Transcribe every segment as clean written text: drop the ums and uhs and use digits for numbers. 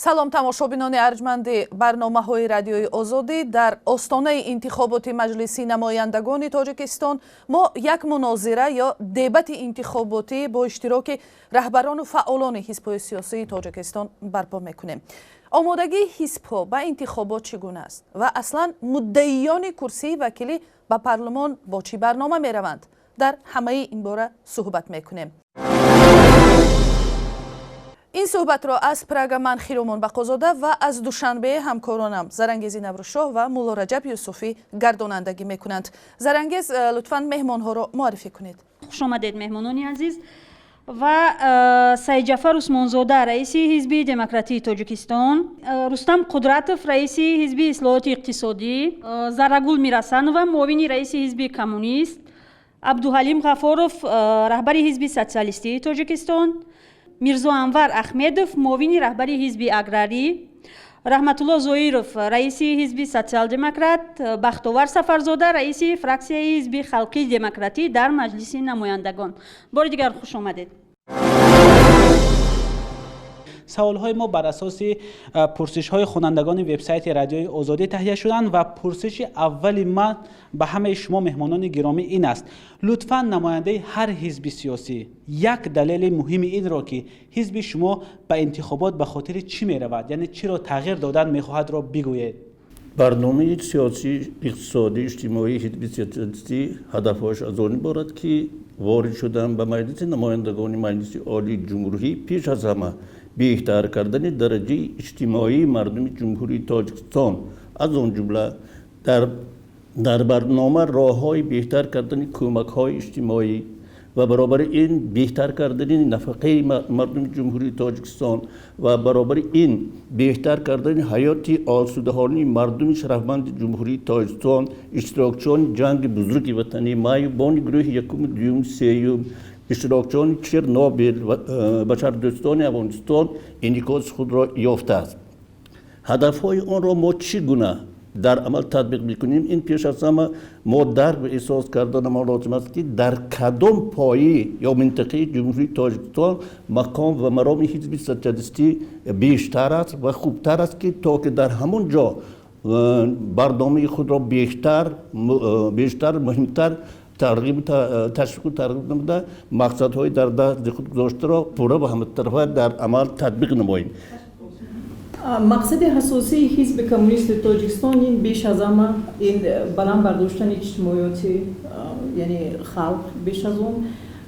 Салом, тамошобинони арҷманди барномаҳои Радиои Озодӣ. Дар остонаи интихоботи Маҷлиси намояндагони Тоҷикистон мо як мунозира ё дебати интихоботӣ бо иштироки раҳбарону фаъолони ҳизбҳои сиёсии Тоҷикистон барпо мекунем. Омодагии ҳизбҳо ба интихобот чӣ гуна аст ва аслан муддаиёни курсии вакилӣ ба парлумон бо чӣ барнома мераванд? Дар ҳамаи ин бора суҳбат мекунем. Ин суҳбатро аз Прага ман, Хиромон Бақозода, ва аз Душанбе ҳамкоронам Зарангези Наврӯзшоҳ ва Муллораҷаб Юсуфӣ гардонандагӣ мекунанд. Зарангез, лутфан меҳмонҳоро муаррифӣ кунед. Хуш омадед, меҳмонони азиз. Ва Саидҷафар Усмонзода, раиси Ҳизби демократии Тоҷикистон, Рустам Қудратов, раиси Ҳизби ислоҳоти иқтисодӣ, Заррагул Мирасанова, муовини раиси Ҳизби коммунист, Абдуҳалим Ғафоров, раҳбари Ҳизби социалистии Тоҷикистон, Мирзо Анвар Ахмедов, муовини раҳбари Ҳизби аграрӣ, Раҳматулло Зоиров, раиси Ҳизби социал-демократ, Бахтовар Сафарзода, раиси фраксияи Ҳизби халқии демократӣ дар Маҷлиси намояндагон. Бори дигар хуш омадед. Саволҳои мо бар асоси пурсишҳои хонандагони вебсайти Радиои Озодӣ таҳия шуданд ва пурсиши аввали ман ба ҳамаи шумо, меҳмонони гиромӣ, ин аст: лутфан намояндаи ҳар ҳизби сиёсӣ як далели муҳими инро, ки ҳизби шумо ба интихобот ба хотири чӣ меравад, яъне чиро тағйир додан мехоҳадро бигӯед. Барномаи сиёсӣ, иқтисодӣ, иҷтимоии Ҳизби социалистӣ ҳадафҳояш аз он иборат, ки ворид шудан ба Маҷлиси намояндагони Маҷлиси Олии Ҷумҳурӣ пеш аз ҳама беҳтар кардани дараҷаи иҷтимоии мардуми Ҷумҳурии Тоҷикистон, аз он ҷумла дар барнома роҳҳои беҳтар кардани кӯмакҳои иҷтимоӣ ва баробари ин беҳтар кардани нафақаи мардуми Ҷумҳурии Тоҷикистон ва баробари ин беҳтар кардани ҳаёти осудаҳолии мардуми шарафманди Ҷумҳурии Тоҷикистон, иштирокчиёни Ҷанги Бузурги Ватанӣ, маъюбони гурӯҳи якуму дуюм, сеюм, иштирокчиёни Чернобил ва башардӯстони Афғонистон инъикоси худро ёфтааст. Ҳадафҳои онро мо чӣ гуна дар амал татбиқ мекунем? Ин пеш аз ҳама мо дарк ва эҳсос карданамон лозим аст, ки дар кадом поӣ ё минтақаи Ҷумҳурии Тоҷикистон мақом ва мароми Ҳизби социалистӣ бештар аст ва хубтар аст, ки то ки дар ҳамон ҷо барномаи худро бештар, муҳимтар тарғиб, ташвиқу тарғиб намуда, мақсадҳои дар дасти худ гузоштаро пурра ва ҳаматарафа дар амал татбиқ намоем. Мақсади асосии Ҳизби коммунисти Тоҷикистон ин беш аз ҳама ин баланд бардоштани иҷтимоиёти, яъне халқ, беш аз он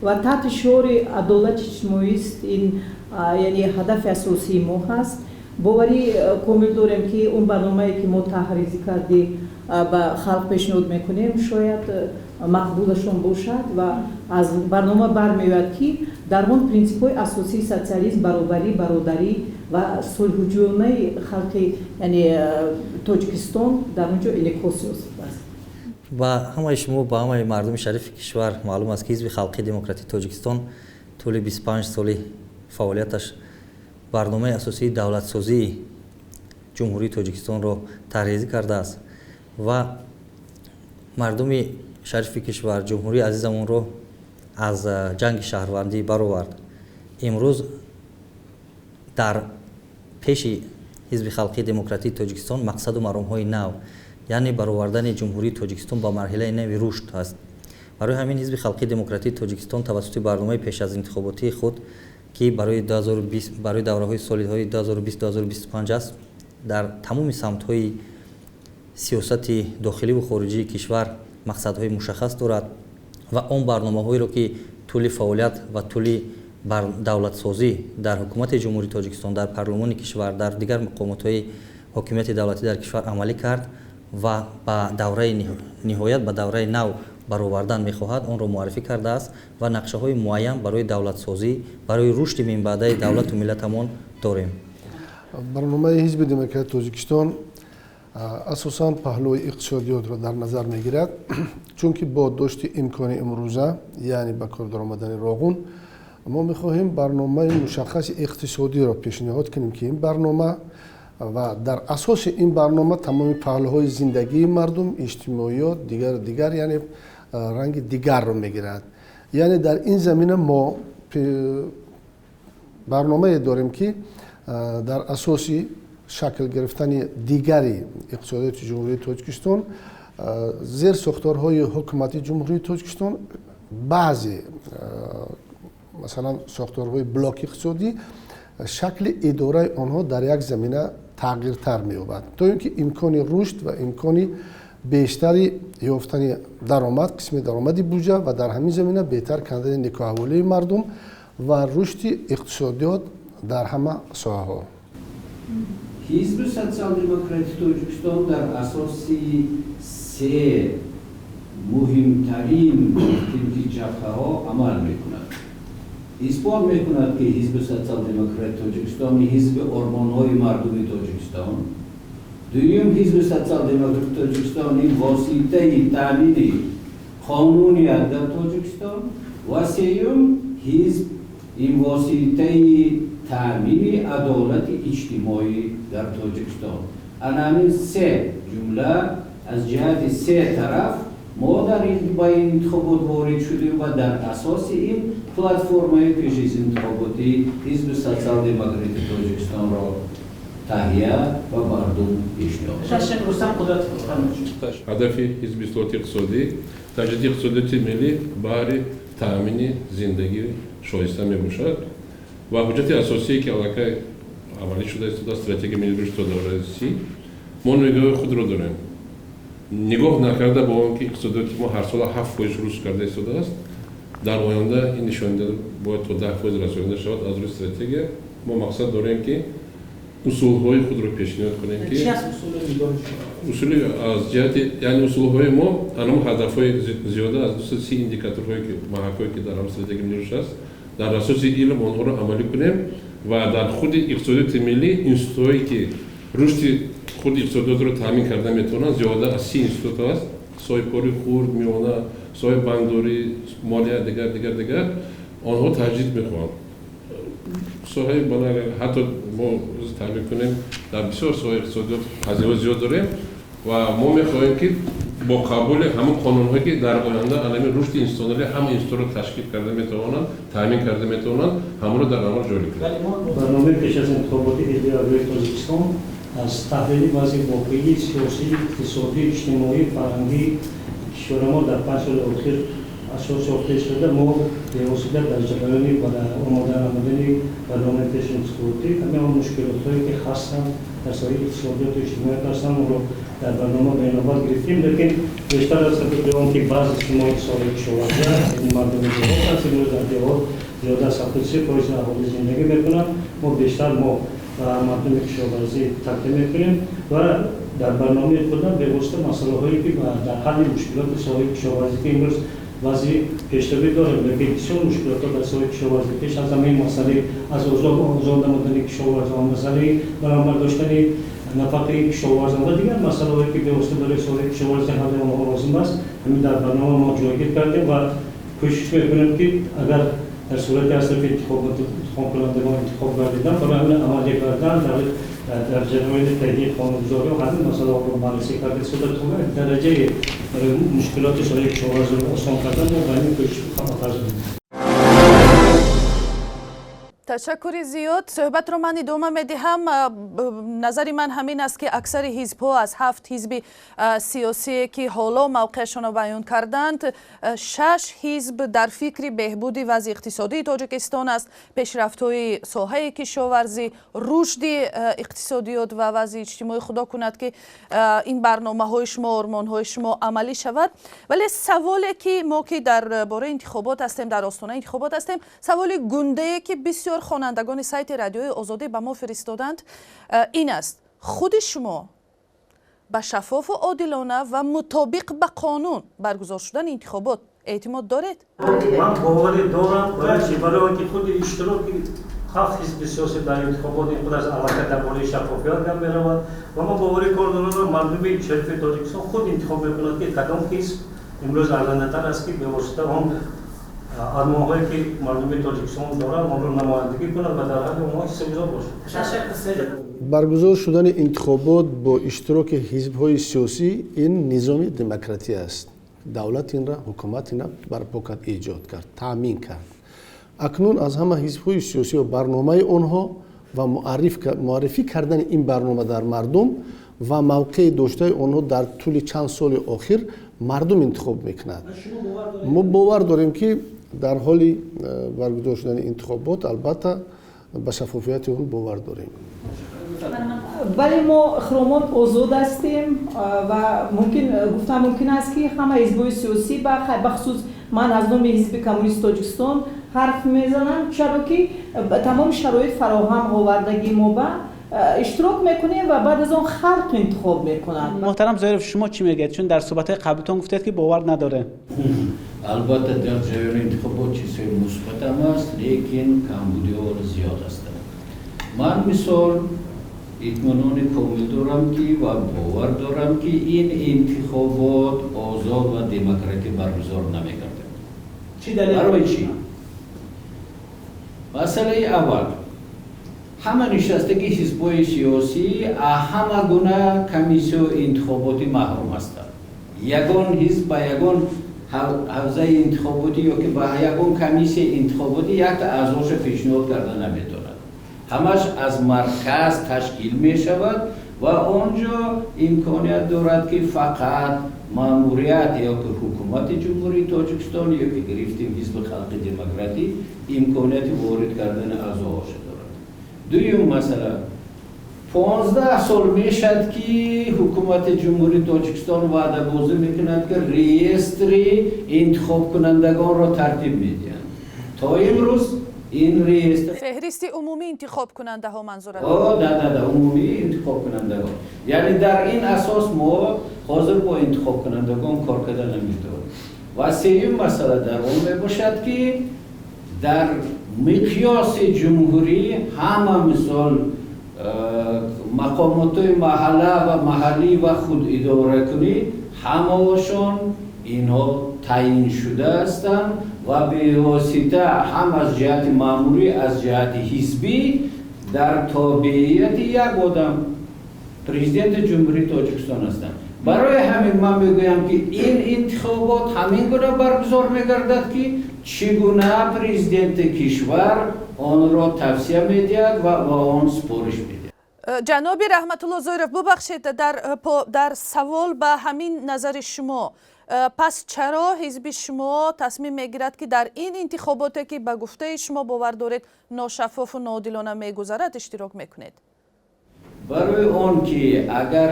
ва таҳти шиори адолати иҷтимоист. Ин яъне ҳадафи асосии мо ҳаст. Боварӣ комил дорем, ки он барномае, ки мо таҳризӣ кардем, ба халқ пешниҳод мекунем, шояд мақбулашон бошад. Ва аз барнома бармеояд, ки дар он принсипҳои асосии социализм, баробарӣ, бародарӣ ва сулҳуҷӯёнаи халқи, яъне Тоҷикистон, дар он ҷо инъикос ёфтааст. Ба ҳамаи шумо, ба ҳамаи мардуми шарифи кишвар маълум аст, ки Ҳизби халқии демократии Тоҷикистон тӯли 25 соли фаъолияташ барномаи асосии давлатсозии Ҷумҳурии Тоҷикистонро таҳризӣ кардааст ва мардуми шарифи кишвар, ҷумҳурии азизамонро аз ҷанги шаҳрвандӣ баровард. Имрӯз дар пеши Ҳизби халқии демократии Тоҷикистон мақсаду маромҳои нав, яъне баровардани Ҷумҳурии Тоҷикистон ба марҳилаи нави рушд аст. Барои ҳамин Ҳизби халқии демократии Тоҷикистон тавассути барномаи пеш аз интихоботии худ, ки барои 2020, барои давраҳои солҳои 2020-2025 аст, дар тамоми самтҳои сиёсати дохиливу хориҷии кишвар мақсадҳои мушаххас дорад ва он барномаҳоеро, ки тӯли фаъолият ва тӯли давлатсозӣ дар ҳукумати Ҷумҳурии Тоҷикистон, дар парлумони кишвар, дар дигар мақомотҳои ҳокимияти давлатӣ дар кишвар амалӣ кард ва ба давраи ниҳоят, ба давраи нав баровардан мехоҳад, онро муаррифӣ кардааст ва нақшаҳои муайян барои давлатсозӣ, барои рушди минбаъдаи давлату миллатамон дорем. Барномаи Ҳизби демократии Тоҷикистон асосан паҳлӯи иқтисодиётро дар назар мегирад, чунки бо дошти имкони имрӯза, яъне ба кор даромадани Роғун, мо мехоҳем барномаи мушаххаси иқтисодиро пешниҳод кунем, ки ин барнома ва дар асоси ин барнома тамоми паҳлӯҳои зиндагии мардум, иҷтимоиёт, дигар дигар, яъне ранги дигарро мегирад. Яъне дар ин замина мо барномае дорем, ки Дар асоси шакл гирифтани дигари иқтисодиёти Ҷумҳурии Тоҷикистон, зерсохторҳои ҳукумати Ҷумҳурии Тоҷикистон, баъзе масалан сохторҳои блоки иқтисодӣ, шакли идораи онҳо дар як замина тағйиртар меёбад, то ин ки имкони рушд ва имкони бештари ёфтани даромад, қисми даромади буҷа ва дар ҳамин замина беҳтар кардани некӯаҳволии мардум ва рушди иқтисодиёт дар ҳама соҳаҳо. Ҳизби Социал-демократии Тоҷикистон дар асоси се муҳимтарин ҷабҳаҳо амал мекунад. Исбот мекунад, ки Ҳизби Социал-демократии Тоҷикистон ҳизби ормонҳои мардуми Тоҷикистон. Дуюм, Ҳизби Социал-демократии Тоҷикистон ин воситаи таъмини қонуният дар Тоҷикистон ва сеюм, ҳизб ин воситаи таъмини адолати иҷтимоӣ дар Тоҷикистон. Ана ҳамин се ҷумла аз ҷиҳати се тараф мо дар ба ин интихобот ворид шудем ва дар асоси ин платформаи пешизинтихоботӣ Ҳизби Социал-демократии Тоҷикистонро таҳия ва мардум пешниҳод. Ҳадафи Ҳизби ислоҳоти иқтисодӣ таҷдиди иқтисодиёти миллӣ баҳри таъмини зиндагии шоиста мебошад ва ҳуҷҷати асосие, ки аллакай амалӣ шуда истодааст, стратегияи миллии рушд то давраи 30, мо нигоҳи худро дорем. Нигоҳ накарда ба он ки иқтисодиёти мо ҳарсола 7% рушд карда истодааст, дар оянда ин нишондиҳанда бояд то 10% расонида шавад. Аз рӯи стратегия мо мақсад дорем, ки усулҳои худро пешниҳод кунем, ки усули аз ҷиҳати, яъне усулҳои мо анам ҳадафҳои зиёда аз 230 индикаторҳое, ки маҳакҳое, ки дар ҳам стратегияи миллии рушд аст, дар асоси илм онҳоро амалӣ кунем ва дар худи иқтисодиёти миллӣ институтҳое, ки рушди худи иқтисодиётро таъмин карда метавонанд, зиёда аз 30 институт аст: соҳибкори хурд, миёна, соҳиби бонкдорӣ, молия, дигар, дигар, дигар. Онҳо таҷдид мехоҳанд соҳаи, ҳатто мо таъмин кунем. Дар бисёр соҳаи иқтисодиёт қазияҳои зиёд дорем ва мо мехоҳем, ки бо қабули ҳамон қонунҳое, ки дар оянда анами рушди институционалӣ ҳама институтро ташкил карда метавонанд, таъмин карда метавонанд, ҳамонро дар амал ҷорӣ кунем. Барномаи пеш аз интихоботи Ҳизби Обрӯи Тоҷикистон аз таҳлили вазъи воқеии сиёсӣ, иқтисодӣ, иҷтимоӣ, фарҳангии кишвари мо дар 5 соли охир асос ёфта истода. Мо бевосита дар ҷараёни омода намудани барномаи пешинтихоботӣ ҳамаи он мушкилотҳое, ки ҳастанд дар соҳаи иқтисодиёту иҷтимоият ҳастанд, онро дар барнома ба инобат гирифтем. Лекин бештар аз сабаби он ки баъзи мо соҳаи кишоварзӣ аст, мардуми деҳот аст, имрӯз дар деҳот зиёда аз 73% аҳолӣ зиндагӣ мекунанд, мо бештар мо ба мардуми кишоварзӣ такя мекунем ва дар барномаи худам бевосита масъалаҳое, ки дар ҳалли мушкилоти соҳаи кишоварзӣ, ки имрӯз вазъи пешравӣ дорем, лекин бисёр мушкилотҳо дар соҳаи кишоварзӣ, пеш аз ҳамаи масъалаи аз озод намудани кишоварзон, масъалаи баланд бардоштани нафақаи кишоварзон ва дигар масъалаҳое, ки бевосита барои соҳаи кишоварзӣ ҳалли онҳо лозим аст, ҳамин дар барнома мо ҷойгир кардем ва кӯшиш мекунем, ки агар дар сурати аз тарафи интихобкунандагон интихоб гардидан, барои ҳамин амалӣ кардан дар ҷараёни таҳияи қонунгузорӣ ҳамин масъалаҳоро баррасӣ карда истода, то дараҷаи барои мушкилоти соҳаи кишоварзиро осон кардан мо ба ҳамин кӯшиш харҷ медиҳем. Ташаккури зиёд. Суҳбатро ман идома медиҳам. Назари ман ҳамин аст, ки аксари ҳизбҳо, аз ҳафт ҳизби сиёсие, ки ҳоло мавқеашонро баён карданд, шаш ҳизб дар фикри беҳбуди вазъи иқтисодии Тоҷикистон аст, пешрафтҳои соҳаи кишоварзӣ, рушди иқтисодиёт ва вазъи иҷтимоӣ. Худо кунад, ки ин барномаҳои шумо, ормонҳои шумо амалӣ шавад. Вале саволе, ки мо, ки дар бораи интихобот ҳастем, дар остонаи интихобот ҳастем, саволи гундае, ки бисёр хонандагони сайти Радиои Озодӣ ба мо фиристоданд, ин аст: худи шумо ба шаффофу одилона ва мутобиқ ба қонун баргузор шудани интихобот эътимод доред? Ман боварӣ дорам. Барои чи? Барои он ки худи иштироки ҳафт ҳизби сиёсӣ дар интихобот ин худ аз аллакай дар бораи шаффофият гап меравад ва ман боварӣ кор дорам, мардуми шарифи Тоҷикистон худ интихоб мекунад, ки кадом ҳизб имрӯз арзандатар аст, ки бевосита он армонҳое, ки мардуми Тоҷикистон доранд, онро намояндагӣ кунад ва дар ҳалли онҳо ҳиссагузор бошад. Баргузор шудани интихобот бо иштироки ҳизбҳои сиёсӣ ин низоми демократия аст. Давлат инра, ҳукумат инра барпо кард, эҷод кард, таъмин кард. Акнун аз ҳама ҳизбҳои сиёсӣ ва барномаи онҳо Ва муаррифӣ кардани ин барнома дар мардум ва мавқеи доштаи онҳо дар тӯли чанд соли охир мардум интихоб мекунад. Мо бовар дорем, ки дар ҳоли баргузор шудани интихобот, албатта, ба шаффофияти он бовар дорем. Вале мо хиромон озод ҳастем ва мумкин гуфтан мумкин аст, ки ҳама ҳизбҳои сиёсӣ, бахусус ман аз номи Ҳизби Коммунисти Тоҷикистон ҳарф мезанам, чаро ки тамоми шароит фароҳам овардагӣ, мо ба иштирок мекунем ва баъд аз он халқ интихоб мекунад. Муҳтарам Зоиров, шумо чӣ мегӯед? Чун дар суҳбатҳои қаблитон гуфтед, ки бовар надорем. Албатта, дар ҷараёни интихобот чизҳои мусбатам аст, лекин камбудиҳо зиёд ҳастанд. Ман мисол итминони комил дорам ки ва бовар дорам, ки ин интихобот озод ва демократӣ баргузор намегардад. Чӣ далел? Барои чӣ? Масъалаи аввал, ҳама нишастагии ҳизбҳои сиёсӣ ҳама гуна комиссияи интихоботӣ маҳрум ҳастанд. Ягон ҳизб ба ягон ҳавзаи интихоботӣ ё ки ба ягон комиссияи интихоботӣ якта аъзоша пешниҳод карда наметавонад. Ҳамаш аз марказ ташкил мешавад ва он ҷо имконият дорад, ки фақат маъмурият ё ки ҳукумати Ҷумҳурии Тоҷикистон ё ки гирифтем Ҳизби Халқи Демократӣ имконияти ворид кардани аъзоҳоша дорад. Дуюм масъала, 15 сол мешавад, ки ҳукумати Ҷумҳурии Тоҷикистон ваъдабозӣ мекунад, ки реестри интихобкунандагонро тартиб медиҳанд. То имрӯз ин реестр Феҳристи умумии интихобкунандаҳо манзур? Да, умумии интихобкунандагон. Яъне дар ин асос мо ҳозир бо интихобкунандагон кор карда наметавонем. Ва сеюм масъала дар он мебошад, ки дар миқёси ҷумҳурӣ ҳама мисол мақомотҳои маҳалла ва маҳаллӣ ва худидоракунӣ ҳамаошон инҳо таъин шуда ҳастанд ва бевосита ҳам аз ҷиҳати маъмурӣ, аз ҷиҳати ҳизбӣ дар тобеияти як одам, Президенти Ҷумҳурии Тоҷикистон ҳастанд. Барои ҳамин ман мегӯям, ки ин интихобот ҳамин гуна баргузор мегардад, ки чӣ гуна президенти кишвар онро тавсия медиҳад ва ба он супориш медиҳад. Ҷаноби Раҳматулло Зоиров, бубахшед, дар савол ба ҳамин назари шумо, пас чаро ҳизби шумо тасмим мегирад, ки дар ин интихоботе, ки ба гуфтаи шумо бовар доред, ношаффофу ноодилона мегузарад, иштирок мекунед? Барои он ки агар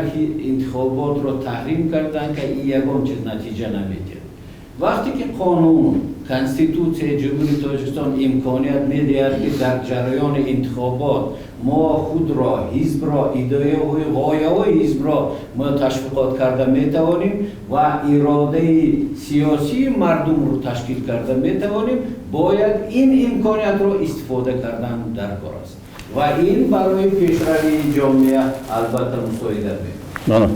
интихоботро таҳрим карданд, ки ин ягон чиз натиҷа намедиҳад. Вақте ки қонун, Конститутсияи Ҷумҳурии Тоҷикистон имконият медиҳад, ки дар ҷараёни интихобот мо худро, ҳизбро, идеяҳои, ғояҳои ҳизбро мо ташвиқот карда метавонем ва иродаи сиёсии мардумро ташкил карда метавонем, бояд ин имкониятро истифода кардан дар кор аст ва ин барои пешравии ҷомеа албатта мусоидат Мекунад.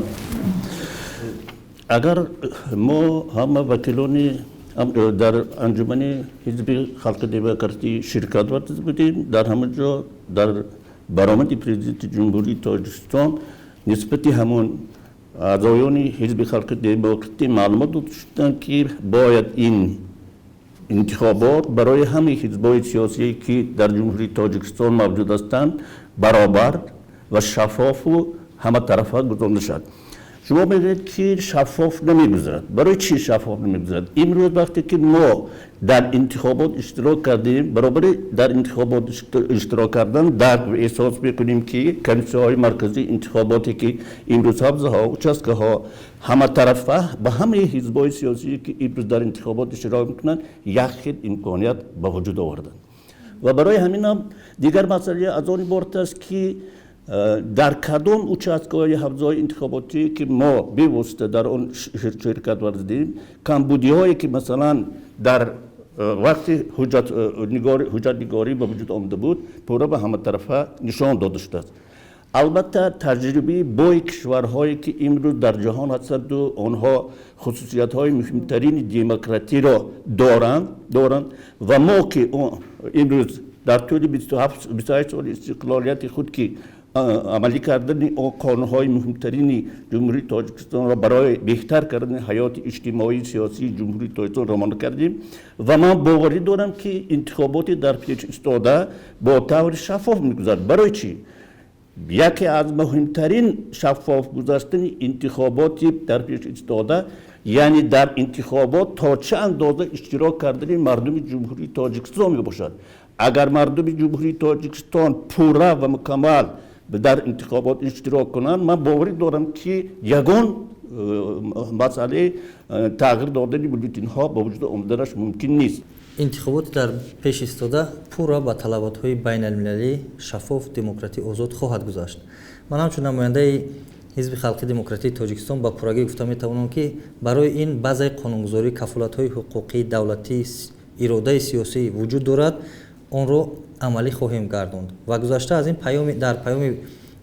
Агар мо ҳама вакилони дар анҷумани Ҳизби Халқи Демократӣ ширкат варзида будем, дар ҳамон ҷо дар баромади Президенти Ҷумҳурии Тоҷикистон нисбати ҳамон аъзоёни Ҳизби Халқи Демократӣ маълумот дода шуданд, ки бояд ин интихобот барои ҳамаи ҳизбҳои сиёсие, ки дар Ҷумҳурии Тоҷикистон мавҷуд ҳастанд, баробар ва шаффофу ҳаматарафа гузаронда шавад. Шумо мегӯед, ки шаффоф намегузарад. Барои чӣ шаффоф намегузарад? Имрӯз вақте ки мо дар интихобот иштирок кардем, баробари дар интихобот иштирок кардан дарк эҳсос мекунем, ки комиссияҳои марказии интихоботе, ки имрӯз ҳавзаҳо, участкаҳо ҳаматарафа ба ҳамаи ҳизбҳои сиёсие, ки имрӯз дар интихобот иштирок мекунанд, як хел имконият ба вуҷуд оварданд. Ва барои ҳаминам дигар масъала аз он иборат аст, ки дар кадом участкаҳои ҳавзаҳои интихоботӣ, ки мо бевосита дар он ширкат варзидем, камбудиҳое, ки масалан дар вақти ҳуҷҷатнигорӣ ба вуҷуд омада буд, пурра ба ҳаматарафа нишон дода шудааст. Албатта, таҷрибаи бои кишварҳое, ки имрӯз дар ҷаҳон ҳастанду онҳо хусусиятҳои муҳимтарини демократиро доранд ва мо, ки имрӯз дар тӯли 28 соли истиқлолияти худ, ки Амалӣ кардани қонунҳои муҳимтарини Ҷумҳурии Тоҷикистонро барои беҳтар кардани ҳаёти иҷтимоии сиёсии Ҷумҳурии Тоҷикистон равона кардем ва ман боварӣ дорам, ки интихоботи дар пеш истода бо таври шаффоф мегузарад. Барои чӣ? Яке аз муҳимтарин шаффоф гузаштани интихоботи дар пеш истода, яъне дар интихобот то чӣ андоза иштирок кардани мардуми Ҷумҳурии Тоҷикистон мебошад. Агар мардуми Ҷумҳурии Тоҷикистон пурра ва мукаммал дар интихобот иштирок кунанд, ман боварӣ дорам, ки ягон масъалаи тағйир додани бюллетенҳо ба вуҷуд омаданаш мумкин нест. Интихоботи дар пеш истода пурра ба талаботҳои байналмилалӣ, шаффоф, демократӣ, озод хоҳад гузашт. Ман ҳамчун намояндаи Ҳизби халқи демократии Тоҷикистон ба пуррагӣ гуфта метавонам, ки барои ин баъзаи қонунгузорӣ, кафолатҳои ҳуқуқӣ, давлатӣ, иродаи сиёсӣ вуҷуд дорад, онро амалӣ хоҳем гардонд. Ва гузашта аз ин, дар паёми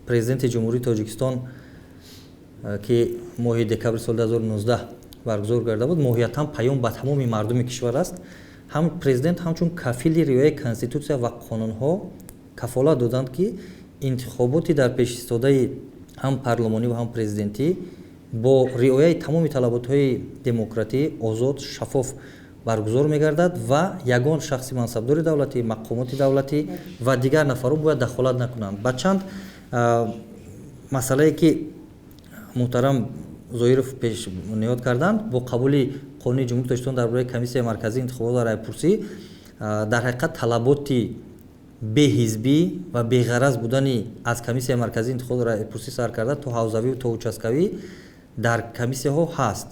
Президенти Ҷумҳурии Тоҷикистон, ки моҳи декабри соли 2019 баргузор карда буд, моҳиятан паём ба тамоми мардуми кишвар аст. Ҳам президент ҳамчун кафили риояи конститутсия ва қонунҳо кафолат доданд, ки интихоботи дар пешистодаи ҳам парлумонӣ ва ҳам президентӣ бо риояи тамоми талаботҳои демократӣ, озод, шаффоф баргузор мегардад ва ягон шахси мансабдори давлатӣ, мақомоти давлатӣ ва дигар нафарон бояд дахолат накунанд. Ба чанд масъалае, ки муҳтарам Зоиров пешниҳод карданд, бо қабули Қонуни Ҷумҳурии Тоҷикистон дар бораи Комиссияи марказии интихобот ва райпурсӣ дар ҳақиқат талаботи беҳизбӣ ва беғараз будани аз Комиссияи марказии интихобот ва райпурсӣ сар карда то ҳавзавию то участкавӣ дар комиссияҳо ҳаст.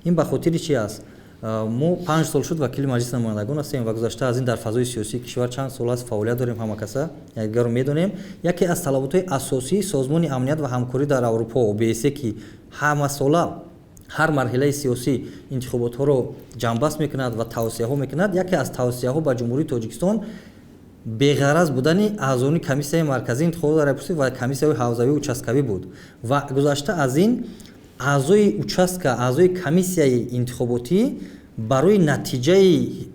Ин ба хотири чи аст? Мо 5 сол шуд вакили Маҷлиси намояндагон ҳастем ва гузашта аз ин дар фазои сиёсии кишвар чанд сол аст фаъолият дорем, ҳама каса якдигарро медонем. Яке аз талаботҳои асосии Созмони амният ва ҳамкорӣ дар Аврупо, ОБСЕ, ки ҳамасола ҳар марҳилаи сиёсӣ интихоботҳоро ҷамъбаст мекунад ва тавсияҳо мекунад, яке аз тавсияҳо ба Ҷумҳурии Тоҷикистон беғараз будани аъзони Комиссияи марказии интихобот ва райпурсӣ ва комиссияҳои ҳавзавию участкавӣ буд. Ва гузашта аз ин, аъзои участка, аъзои комиссияи интихоботӣ барои натиҷаи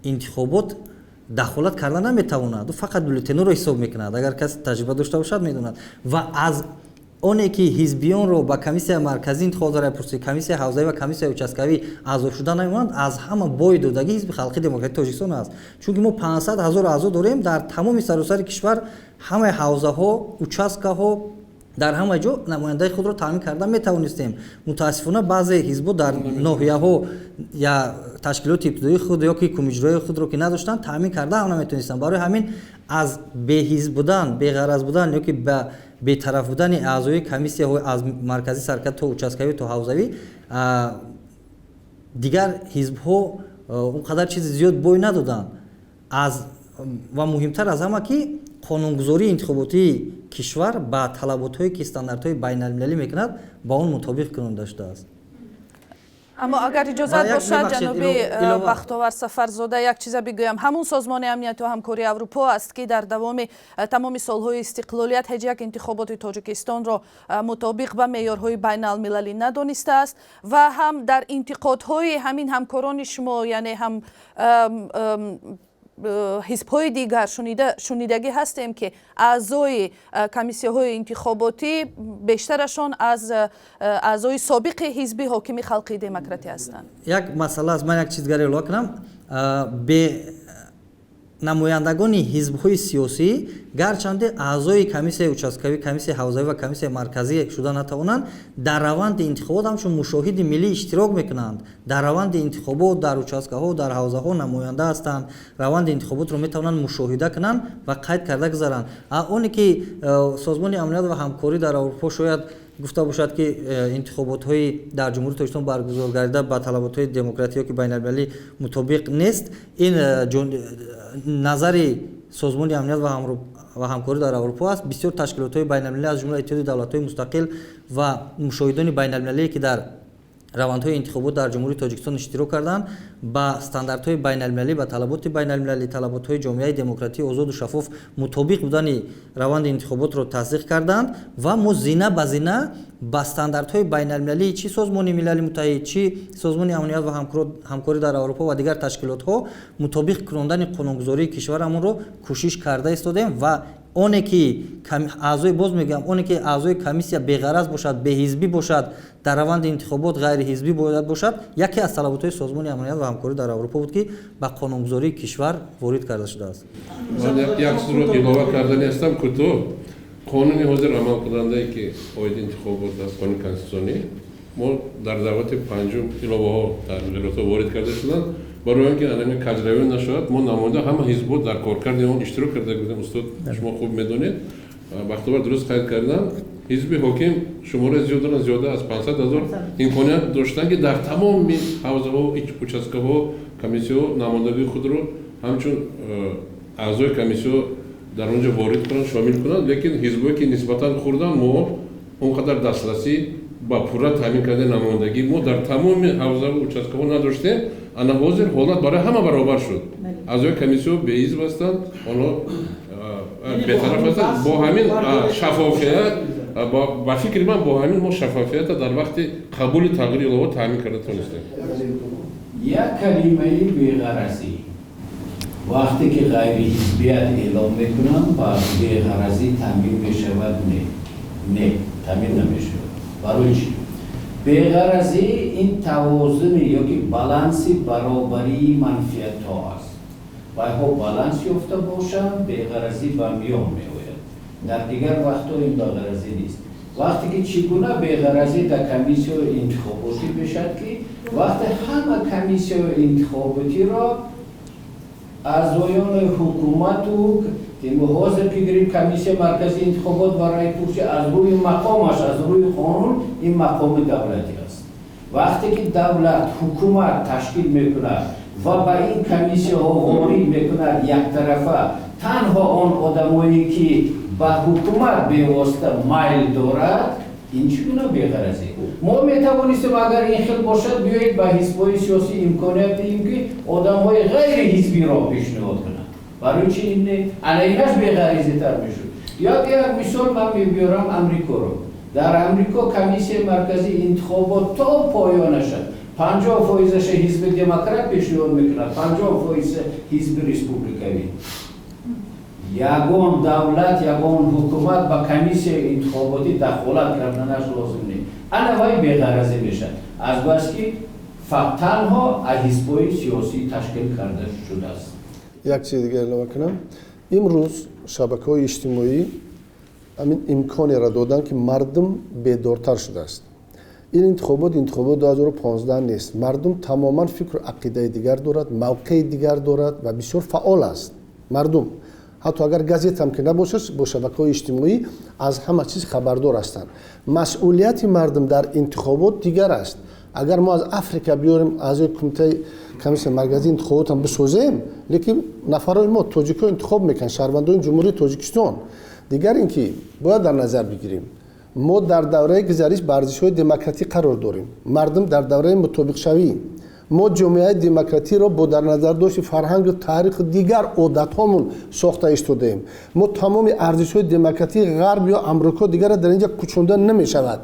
интихобот дахолат карда наметавонад, фақат бюллетенҳоро ҳисоб мекунад. Агар касе таҷриба дошта бошад, медонад. Ва аз оне ки ҳизбиёнро ба Комиссияи марказии интихобот ва райпурсӣ, комиссияи ҳавзавӣ ва комиссияи участкавӣ аъзо шуда намемонанд, аз ҳама бой додагӣ Ҳизби халқи демократии Тоҷикистон аст, чунки мо 500 000 аъзо дорем дар тамоми саросари кишвар, ҳамаи ҳавзаҳо, участкаҳо, дар ҳама ҷо намояндаи худро таъмин карда метавонистем. Мутаассифона, баъзе ҳизбо дар ноҳияҳо я ташкилоти ибтидоии худ ё ки кумиҷроии худро ки надоштанд, таъмин карда ҳам наметавонистанд. Барои ҳамин аз беҳизб будан, беғараз будан ё ки ба бетараф будани аъзои комиссияҳои аз марказӣ сар карда то участкавӣ, то ҳавзавӣ дигар ҳизбҳо он қадар чизи зиёд бой надоданд. Аз ва муҳимтар аз ҳама, ки қонунгузории интихоботии кишвар ба талаботҳое, ки стандартҳои байналмилалӣ мекунад, ба он мутобиқ кунонда шудааст. Аммо агар иҷозат бошад, ҷаноби Бахтовар Сафарзода, як чиза бигӯям. Ҳамун Созмони амнияту ҳамкории Аврупо аст, ки дар давоми тамоми солҳои истиқлолият ҳеҷ як интихоботи Тоҷикистонро мутобиқ ба меъёрҳои байналмилалӣ надонистааст ва ҳам дар интиқодҳои ҳамин ҳамкорони шумо, яъне ҳам ҳизбҳои дигар, шунидагӣ ҳастем, ки аъзои комиссияҳои интихоботӣ бештарашон аз аъзои собиқи ҳизби ҳокими Халқии Демократӣ ҳастанд. Як масъала аст, ман як чиз дигаре илова кунам. Бе намояндагони ҳизбҳои сиёсӣ, гарчанде аъзои комиссияи участкавӣ, комиссияи ҳавзавӣ ва комиссияи марказӣ шуда натавонанд, дар раванди интихобот ҳамчун мушоҳиди миллӣ иштирок мекунанд. Дар раванди интихобот дар участкаҳо, дар ҳавзаҳо намоянда ҳастанд, раванди интихоботро метавонанд мушоҳида кунанд ва қайд карда гузаранд. Оне ки Созмони амният ва ҳамкорӣ дар Аврупо шояд гуфта бошад, ки интихоботҳои дар Ҷумҳурии Тоҷикистон баргузор гардида ба талаботҳои демократӣ ё ки байналмилалӣ мутобиқ нест, ин назари Созмони амният ва ҳамкорӣ дар Аврупо аст. Бисёр ташкилотҳои байналмилалӣ, аз ҷумла Иттиҳоди давлатҳои мустақил ва мушоҳидони байналмилалие, ки дар равандҳои интихобот дар Ҷумҳурии Тоҷикистон иштирок карданд, ба стандартҳои байналмилалӣ, ба талаботи байналмилалӣ, талаботҳои ҷомеаи демократии озоду шаффоф мутобиқ будани раванди интихоботро тасдиқ карданд. Ва мо зина ба зина ба стандартҳои байналмилалии чӣ Созмони Милали Муттаҳид, чӣ Созмони амният ва ҳамкорӣ дар Аврупо ва дигар ташкилотҳо мутобиқ кунондани қонунгузории кишварамонро кӯшиш карда истодем ва Оне ки аъзои, боз мегӯям, оне ки аъзои комиссия беғараз бошад, беҳизбӣ бошад, дар раванди интихобот ғайриҳизбӣ бояд бошад, яке аз талаботҳои Созмони амният ва ҳамкорӣ дар Аврупо буд, ки ба қонунгузории кишвар ворид карда шудааст. Ман як чизро илова кардани ҳастам кӯтоҳ. Қонуни ҳозир амалкунандае, ки оиди интихобот аст, қонуни конститутсионӣ, мо дар даъвати панҷум иловаҳо, тағйиротҳо ворид карда шуданд, барои он ки анами каҷравӣ нашавад. Мо намоянда ҳама ҳизбҳо дар коркарди он иштирок карда будем. Устод, шумо хуб медонед, Бахтовар дуруст қайд кардам, ҳизби ҳоким шумораи зиёд доранд, зиёда аз 500 ҳазор, имконият доштанд, ки дар тамоми ҳавзаҳо, участкаҳо, комиссияҳо намояндагии худро ҳамчун аъзои комиссияҳо дар он ҷо ворид кунанд, шомил кунанд. Лекин ҳизбҳое ки нисбатан хурданд, мо он қадар дастрасӣ ба пурра таъмин кардани намояндагӣ мо дар тамоми ҳавзаву участкаҳо надоштем. Ана ҳозир ҳолат барои ҳама баробар шуд. Аъзои комиссияҳо беҳизб ҳастанд, онҳо бетараф ҳастанд. Бо ҳамин шаффофият, ба фикри ман, бо ҳамин мо шаффофията дар вақти қабули тағйири илова таъмин карда тонистем. Як калимаи беғаразӣ, вақте ки ғайриҳизбият эълом мекунанд, ба беғаразӣ таъмин мешавад? Не, не, таъмин намешавад. Барои чӣ? Беғаразӣ ин тавозуни ёки баланси баробарии манфиатҳо аст. Вайҳо баланс ёфта бошанд, беғаразӣ ба миён меояд. Дар дигар вақтҳо ин беғаразӣ нест. Вақте ки чӣ гуна беғаразӣ дар комиссияи интихоботӣ мешавад, ки вақте ҳама комиссияи интихоботиро аъзоёни ҳукумату ҳозир ки гирим, комиссияи марказии интихобот ва раъйпурсӣ аз рӯи мақомаш, аз рӯи қонун ин мақоми давлатӣ аст. Вақте ки давлат, ҳукумат ташкил мекунад ва ба ин комиссияҳо ворид мекунад яктарафа танҳо он одамое, ки ба ҳукумат бевосита майл дорад, ин чӣ гуна беғаразӣ? Мо метавонистем, агар ин хел бошад, биёед ба ҳизбҳои сиёсӣ имконият диҳем, ки одамҳои ғайри ҳизбиро пешниҳод кунанд. Барои чи ин не? Ана инаш беғарезитар мешуд. Як мисол ман мебиёрам, Амрикоро. Дар Амрико комиссияи марказии интихобот то поёнаша 50 фоизаша ҳизби демократ пешниҳод мекунад, 50 фоиза ҳизби республикавӣ. Ягон давлат, ягон ҳукумат ба комиссияи интихоботӣ дахолат карданаш лозим не. Ана вай беғаразӣ мешавад, азбаски танҳо аз ҳизбҳои сиёсӣ ташкил карда шудааст. Як чизи дигар илова кунам. Имрӯз шабакаҳои иҷтимоӣ ҳамин имконеро доданд, ки мардум бедортар шудааст. Ин интихобот интихобот 2015 нест. Мардум тамоман фикру ақидаи дигар дорад, мавқеи дигар дорад ва бисёр фаъол аст мардум. Ҳатто агар газетам ки набошад, бо шабакаҳои иҷтимоӣ аз ҳама чиз хабардор ҳастанд. Масъулияти мардум дар интихобот дигар аст. Агар мо аз Африка биёрем аъзои кумитаи комиссияи марказии интихоботам бисозем, лекин нафарои мо, тоҷикҳо, интихоб мекунанд, шаҳрвандони Ҷумҳурии Тоҷикистон. Дигар ин ки бояд дар назар бигирем, мо дар давраи гузариш ба арзишҳои демократӣ қарор дорем. Мардум дар давраи мутобиқшавӣ. Мо ҷомеаи демократиро бо дар назардошти фарҳангу таъриху дигар одатҳомон сохта истодаем. Мо тамоми арзишҳои демократии Ғарб ё Амрико дигарро дар инҷа кӯчонда намешавад.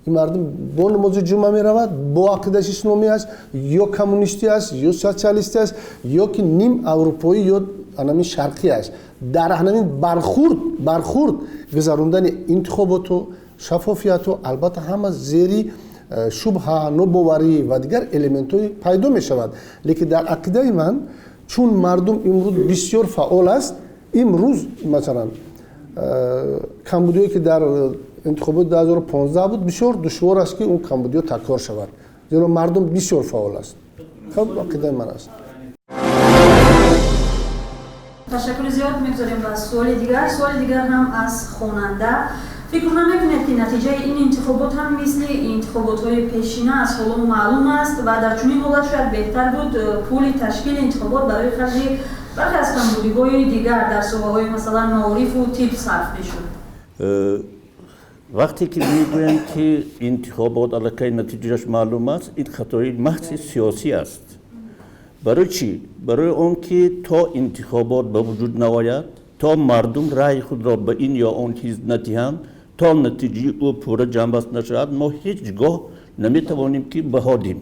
Ин мардум бо намози ҷумъа меравад, бо ақидааш исломӣ аст ё коммунистӣ аст ё социалистӣ аст, ё ки ним аврупоӣ ё анамин шарқӣ аст. Дар ҳамин бархурд гузарондани интихоботу шаффофияту албатта ҳама зери шубҳа, нобоварӣ ва дигар элементҳои пайдо мешавад. Лекин дар ақидаи ман, чун мардум имрӯз бисёр фаъол аст, имрӯз масалан камбудиҳое ки дар интихоботи 2015 буд, бисёр душвор аст, ки он камбудиҳо такрор шавад, зеро мардум бисёр фаъол аст. Хуб, ақидаи ман аст. Ташаккури зиёд. Мегузорем ба суоли дигар. Суоли дигар ҳам аз хонанда: фикр намекунед, ки натиҷаи ин интихобот ҳам мисли интихоботҳои пешина аз ҳоло маълум аст ва дар чунин ҳолат шояд беҳтар буд пули ташкили интихобот барои харҷи бархе аз камбудиҳои дигар дар соҳаҳои, масалан, маорифу тиб сарф мешуд? Вақте ки мегӯянд, ки интихобот аллакай натиҷааш маълум аст, ин хатои маҳзи сиёсӣ аст. Барои чӣ? Барои он ки то интихобот ба вуҷуд наояд, то мардум раъи худро ба ин ё он ҳизб надиҳанд, то натиҷаи ӯ пурра ҷамъбаст нашавад, мо ҳеҷ гоҳ наметавонем, ки баҳо диҳем.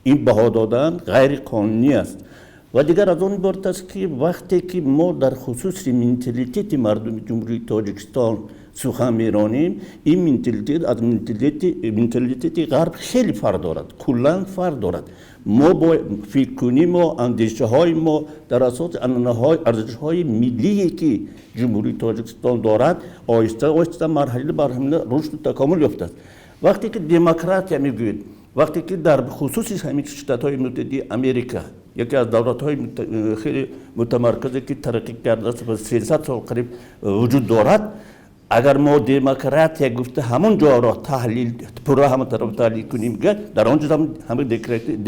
Ин баҳо додан ғайриқонунӣ аст. Ва дигар аз он иборат аст, ки вақте ки мо дар хусуси менталитети мардуми Ҷумҳурии Тоҷикистон сухан меронем, ин менталитет аз менталитети ғарб хеле фарқ дорад, куллан фарқ дорад. Мо бо фикркунӣ, мо андешаҳои мо дар асоси анъанаҳои арзишҳои миллие, ки Ҷумҳурии Тоҷикистон дорад, оҳиста оҳиста марҳила ба марҳила рушду такомул ёфтааст. Вақте ки демократия мегӯед, вақте ки дар хусуси ҳамин Штатҳои Муттаҳидаи Америка, яке аз давлатҳои хеле мутамарказе, ки тараққӣ кардааст ва 300 сол қариб вуҷуд дорад, агар мо демократия гуфта ҳамон ҷоро таҳлил пурра ҳама тараф таҳлил кунем, дар он ҷо ҳама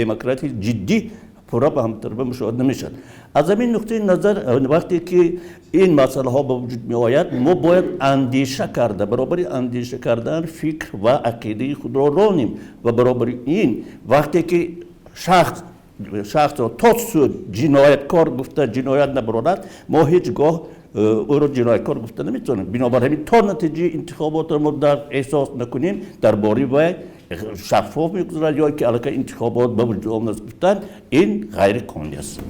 демократияи ҷиддӣ пурра ба ҳама тарафа мушоҳида намешавад. Аз ҳамин нуқтаи назар, вақте ки ин масъалаҳо ба вуҷуд меояд, мо бояд андеша карда, баробари андеша кардан фикр ва ақидаи худро ронем ва баробари ин вақте ки шахсро то суд ҷинояткор гуфта ҷиноят набарорад, мо ҳеҷ гоҳ ӯро ҷинояткор гуфта наметавонем. Бинобар ҳамин то натиҷаи интихоботро мо дар эҳсос накунем, дар бораи вай шаффоф мегузарад ё ки аллакай интихобот ба вуҷуд омадааст гуфтан, ин ғайриқонунӣ аст.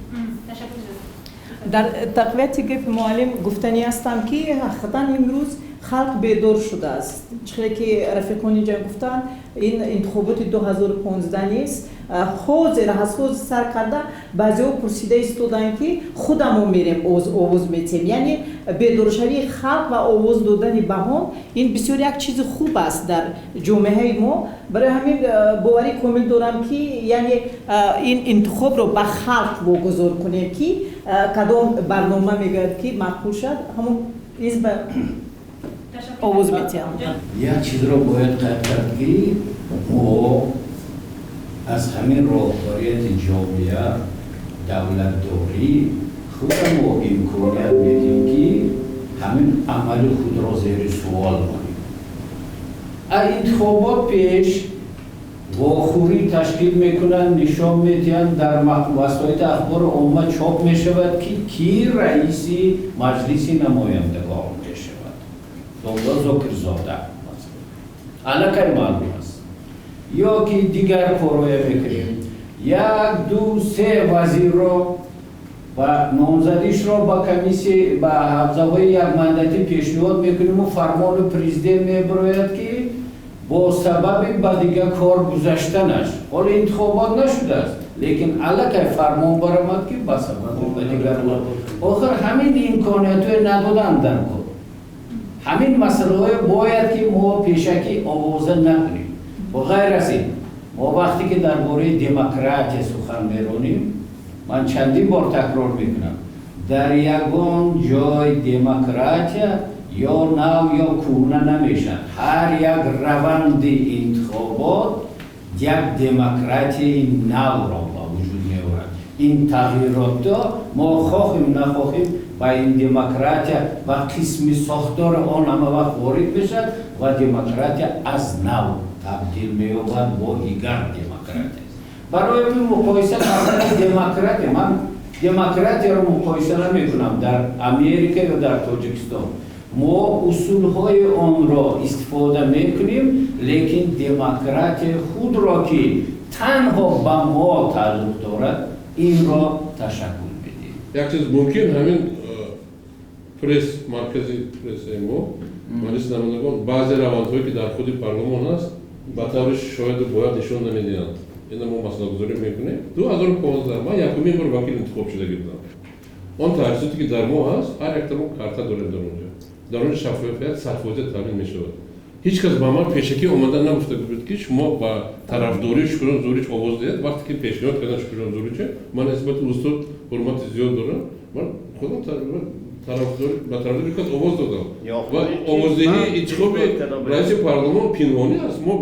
Дар тақвияти гапи муаллим гуфтанӣ ҳастам, ки ҳақиқатан имрӯз халқ бедор шудааст. Чихеле ки рафиқон инҷа гуфтанд, ин интихоботи 2015 нест. Ҳозир аз ҳозир сар карда баъзеҳо пурсида истоданд, ки худамо мерем, овоз метиҳем. Яъне бедоршавии халқ ва овоз додани баҳон ин бисёр як чизи хуб аст дар ҷомеаи мо. Барои ҳамин боварӣ комил дорам, ки яъне ин интихобро ба халқ вогузор кунем, ки кадом барнома мегӯяд, ки маъқул шавад, ҳамон ҳизб овоз метиҳам. Як чизро бояд қайд кард, ки мо аз ҳамин роҳбарияти ҷомеа, давлатдорӣ худамо имконият медиҳем, ки ҳамин амали худро зери суол монем. А интихобот пеш вохӯрӣ ташкил мекунанд, нишон медиҳанд, дар васоити ахбори омма чоп мешавад, ки кӣ раиси Маҷлиси намояндагон мешавад. Домла Зокирзода аллакай маълум аст. Ё ки дигар корҳое мекунем, як, ду, се вазирро ва номзадишро ба комиссия, ба ҳавзаҳои якмандатӣ пешниҳод мекунему фармони президент мебирояд, ки бо сабаби ба дигар кор гузаштанаш, ҳоло интихобот нашудааст, лекин аллакай фармон баромад, ки ба сабаби ба дигар. Охир ҳамин имкониятҳое надоданд дар кор. Ҳамин масъалаҳое бояд, ки мо пешакӣ овоза накунем. Бо ғайр аз ин, мо вақте ки дар бораи демократия сухан меронем, ман чандин бор такрор мекунам, дар ягон ҷой демократия ё нав ё кӯҳна намешавад. Ҳар як раванди интихобот як демократияи навро ба вуҷуд меорад. Ин тағйиротҳо, мо хоҳем нахоҳем, ба ин демократия ва қисми сохтори он ҳама вақт ворид мешавад ва демократия аз нав табдил меёбад бо дигар демократия. Барои ин муқоиса кардани демократия, ман демократияро муқоиса намекунам дар Америка ё дар Тоҷикистон. Мо усулҳои онро истифода мекунем, лекин демократияи худро, ки танҳо ба мо тааллуқ дорад, инро ташаккул медиҳем. Як чиз, мумкин ҳамин пресс маркази прессаи мо, Маҷлиси намояндагон, баъзе равандҳое, ки дар худи парлумон аст, ба таври шояду бояд нишон намедиҳанд. Ина мо масъалагузорӣ мекунем. 2015 ман якумин бор вакил интихоб шудагӣ будам. Он таҷҳизоте, ки дар мо ҳаст, ҳар якта мо карта дорем. Дар онҷо шаффофият 100% таъмин мешавад. Ҳеҷ кас ба ман пешакӣ омада нагуфта буд, ки шумо ба тарафдории Шукурҷон Зуҳурич овоз диҳед. Вақте ки пешниҳод кардан Шукурҷон Зуҳурича, ман нисбати устод ҳурмати зиёд дорам, ман худам ба тарафдори кас овоз додам. Ва овоздиҳии интихоби раиси парлумон пинҳонӣ аст. Мо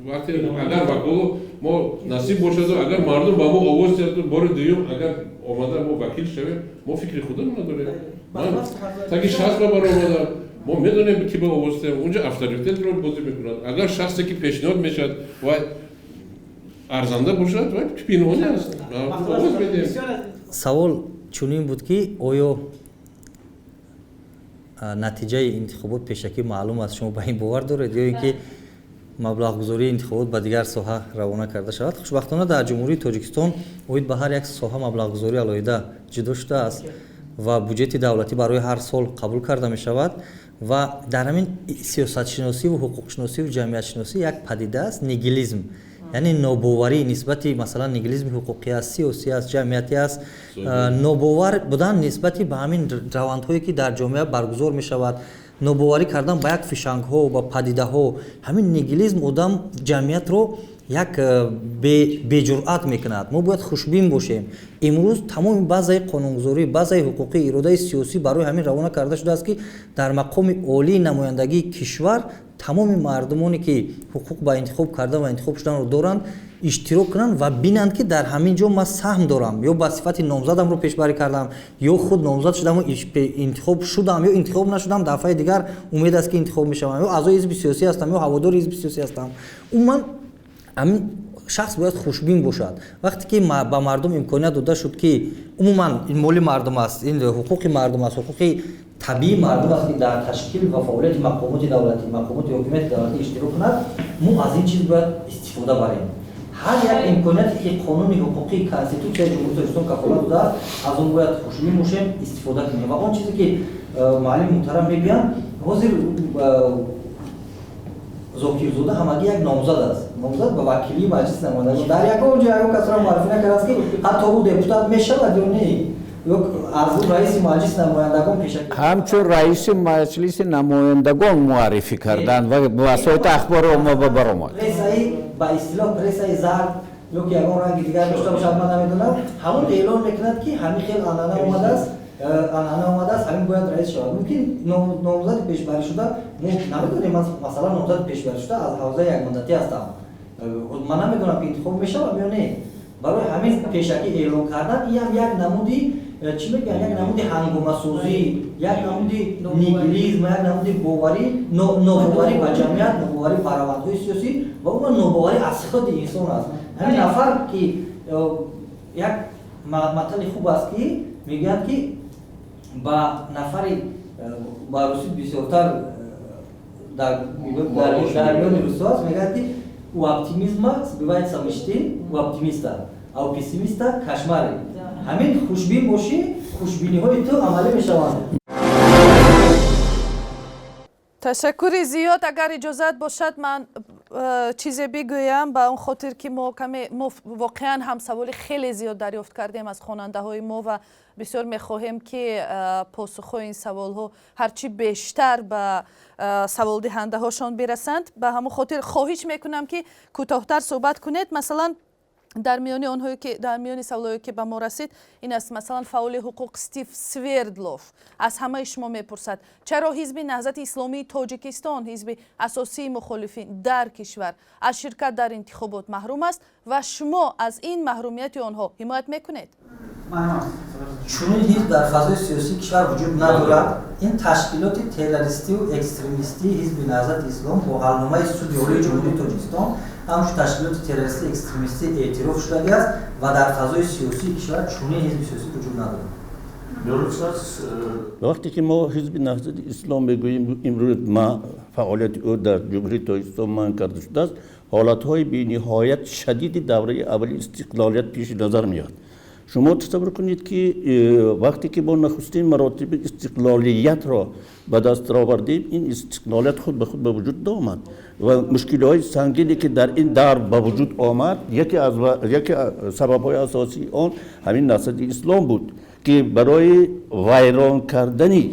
вақте агар ваколу мо насиб бошаду агар мардум ба мо овоз диҳаду бори дуюм агар омада мо вакил шавем, мо фикри худамона дорем. Ман таги 60 ба баромадам. Мо медонем, ки ба овоз диҳем. Унҷо авторитетро бозӣ мекунад. Агар шахсе, ки пешниҳод мешавад, вай арзанда бошад, вай пинҳонӣ аст, овоз медиҳем. Савол чунин буд, ки оё натиҷаи интихобот пешакӣ маълум аст, шумо ба ин бовар доред ё ин ки Маблағгузории интихобот ба дигар соҳа равона карда шавад. Хушбахтона, дар Ҷумҳурии Тоҷикистон оид ба ҳар як соҳа маблағгузорӣ алоҳида ҷудо шудааст ва буҷети давлатӣ барои ҳар сол қабул карда мешавад. Ва дар ҳамин сиёсатшиносиву ҳуқуқшиносиву ҷамъиятшиносӣ як падида аст: нигилизм, яъне нобоварӣ нисбати, масалан, нигилизми ҳуқуқӣ аст, сиёсӣ аст, ҷамъиятӣ аст, нобовар будан нисбати ба ҳамин равандҳое, ки дар ҷомеа баргузор мешавад, нобоварӣ кардан ба як фишангҳо, ба падидаҳо. Ҳамин нигилизм одам, ҷамъиятро як беҷуръат мекунад. Мо бояд хушбин бошем. Имрӯз тамоми базаи қонунгузорӣ, базаи ҳуқуқӣ, иродаи сиёсӣ барои ҳамин равона карда шудааст, ки дар мақоми олии намояндагии кишвар тамоми мардумоне, ки ҳуқуқ ба интихоб кардан ва интихоб шуданро доранд, иштирок кунанд ва бинанд, ки дар ҳамин ҷо ман саҳм дорам, ё ба сифати номзадамро пешбарӣ кардам, ё худ номзад шудаму интихоб шудам, ё интихоб нашудам, дафъаи дигар умед аст, ки интихоб мешавам, ё аъзои ҳизби сиёсӣ ҳастам, ё ҳаводори ҳизби сиёсӣ ҳастам. Умуман, ҳамин шахс бояд хушбин бошад. Вақте ки ба мардум имконият дода шуд, ки умуман ин моли мардум аст, ин ҳуқуқи мардум аст, ҳуқуқи табиии мардум аст, ки дар ташкил ва фаъолияти мақомоти давлатӣ, мақомоти ҳокимияти давлатӣ иштирок кунад, мо аз ин чиз бояд истифода барем. Ҳар як имконияте, ки қонуни ҳуқуқӣ, Конститутсияи Ҷумҳурии Тоҷикистон кафолат додааст, аз он бояд хушбин бошем, истифода кунем. Ва он чизе, ки муаллими муҳтарам мегӯянд, ҳозир Зокирзода ҳамагӣ як номзад аст, номзад ба вакилии Маҷлиси намояндагон. Дар ягон ҷо ягон касро муаррифӣ накардааст, ки ҳатто ӯ депутат мешавад ё не, ё аз ӯ раиси Маҷлиси намояндагон пешакӣ. Ҳамчун раиси Маҷлиси намояндагон муаррифӣ карданд ва васоити ахбори омма ба баромад. Прессаи, ба истилоҳ, прессаи зард ё ки ягон ранги дигар дошта бошад, ман намедонам, ҳамон эълон мекунад, ки ҳамин хел анъана омадааст, анъана омадааст, ҳамин бояд раис шавад. Мумкин номзади пешбарӣ шуда, мо намедонем. Масалан, номзади пешбарӣ шуда аз ҳавзаи якмандатӣ ҳастам, ман намедонам, ки интихоб мешавам ё не. Барои ҳамин пешакӣ эълон кардан иам як намуди, чӣ мегӯянд, як намуди ҳангомасозӣ, як намуди нигилизм, як намуди боварӣ, нобоварӣ ба ҷамъият, нобоварӣ ба равандҳои сиёсӣ ва умуман нобоварӣ аз худи инсон аст. Ҳамин нафар, ки як матали хуб аст, ки мегӯянд, ки ба нафари, ба русӣ бисёртар дар миёни русҳо аст, мегӯянд, ки у оптимизма сбываются мечты, у оптимиста, а у пессимиста кошмары. Ҳамин хушбин бошӣ, хушбиниҳои ту амалӣ мешаванд. Ташаккури зиёд. Агар иҷозат бошад, ман чизе бигӯям, ба он хотир ки мо каме, мо воқеан ҳам саволи хеле зиёд дарёфт кардем аз хонандаҳои мо ва бисёр мехоҳем, ки посухҳои ин саволҳо ҳарчи бештар ба саволдиҳандаҳошон бирасанд. Ба ҳамон хотир хоҳиш мекунам, ки кӯтоҳтар суҳбат кунед. Масалан, дар миёни онҳое ки, дар миёни саволҳое, ки ба мо расид, ин аст: масалан, фаъоли ҳуқуқ Стив Свердлов аз ҳамаи шумо мепурсад, чаро Ҳизби Наҳзати Исломии Тоҷикистон, ҳизби асосии мухолифин дар кишвар, аз ширкат дар интихобот маҳрум аст ва шумо аз ин маҳрумияти онҳо ҳимоят мекунед? Чунин ҳизб дар фазои сиёсии кишвар вуҷуд надорад. Ин ташкилоти террористиву экстремистии Ҳизби Наҳзати Ислом бо ҳалномаи Суди Олии Ҷумҳурии Тоҷикистон ҳамчун ташкилоти террористӣ, экстремистӣ эътироф шудагиаст ва дар фазои сиёсии кишвар чунин ҳизби сиёсӣ вуҷуд надорад. Вақте ки мо Ҳизби Наҳзати Ислом мегӯем, имрӯз ма фаъолияти ӯ дар Ҷумҳурии Тоҷикистон манъ карда шудааст, ҳолатҳои бениҳоят шадиди давраи аввали истиқлолият пеши назар меояд. Шумо тасаввур кунед, ки вақте ки мо нахустин маротиби истиқлолиятро ба даст овардем, ин истиқлолият худ ба худ ба вуҷуд наомад ва мушкилиҳои сангине, ки дар ин давр ба вуҷуд омад, яке сабабҳои асосии он ҳамин Наҳзати Ислом буд, ки барои вайрон кардани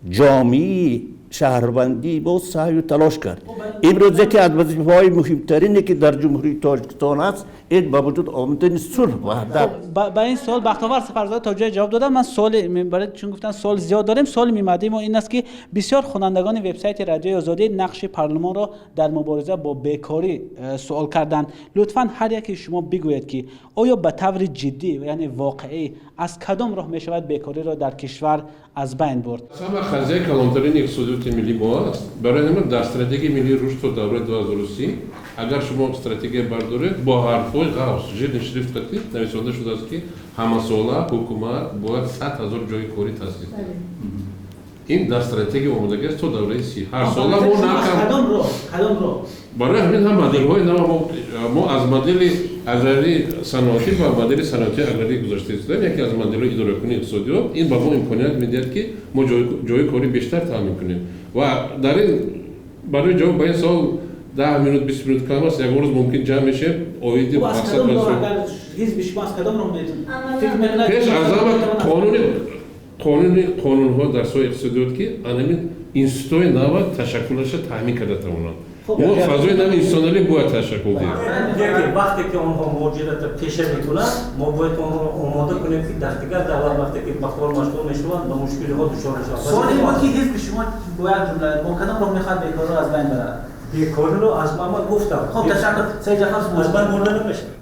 ҷомеаи шаҳрвандӣ мо саъю талош кард. Имрӯз яке аз вазифаҳои муҳимтарине, ки дар Ҷумҳурии Тоҷикистон аст, ин ба вуҷуд омадани сулҳ, ваҳдат. Ба ин суол Бахтовар Сафарзода то ҷое ҷавоб додам. Ман суоли, чун гуфтан суол зиёд дорем, суоли мимбаъдии мо ин аст, ки бисёр хонандагони вебсайти Радиои Озодӣ нақши парлумонро дар мубориза бо бекорӣ суол карданд. Лутфан ҳар яке шумо бигӯед, ки оё ба таври ҷиддӣ, яъне воқеӣ, аз кадом роҳ мешавад бекориро дар кишвар аз байн бурд? Ҳама қазияи калонтарини иқтисодиёти миллӣ мо аст. Барои ҳамин дар стратегияи миллии рушд то давраи 2030, агар шумо стратегия бардоред, бо ҳарфҳои ғафз, жирный шрифт қатӣ нависонда шудааст, ки ҳамасола ҳукумат бояд 100 000 ҷои корӣ таъсис диҳад. Ин дар стратегия омодагӣ аст то давраи 30. Ҳар сола мо кадом роҳ, кадом роҳ? Барои ҳамин ҳам моделҳои нав, мо аз модели аграрии саноатӣ ба модели саноатии аграрӣ гузашта истодаем. Яке аз моделҳои идоракунии иқтисодиёт ин ба мо имконият медиҳад, ки мо ҷои кори бештар таъмин кунем. Ва дар ин барои ҷавоб ба ин савол 10 минут, 20 минут кам аст. Ягон рӯз мумкин ҷамъ мешавем оиди мақсад. Ҳизби шумо аз кадом роҳ фикр мекунад? Пеш аз ҳама қонуни қонунҳо дар соҳаи иқтисодиёт, ки анамин институтҳои нава ташаккулаша таъмин карда тавонанд. Мо фазои нави институционалӣ бояд ташаккул диҳем. Яке вақте ки онҳо муҳоҷиратро пеша мекунанд, мо бояд онҳоро омода кунем, ки дар дигар давлат вақте ки ба кор машғул мешаванд, ба мушкилиҳо дучор мешаванд. Суоли буд, ки ҳизби шумо бо як ҷумла бо кадом роҳ мехоҳад бекорро аз байн барад? Бекориро аз ман гуфтам. Хуб, ташаккур. Саид Ҷафар. Аз байн бурда намешавад.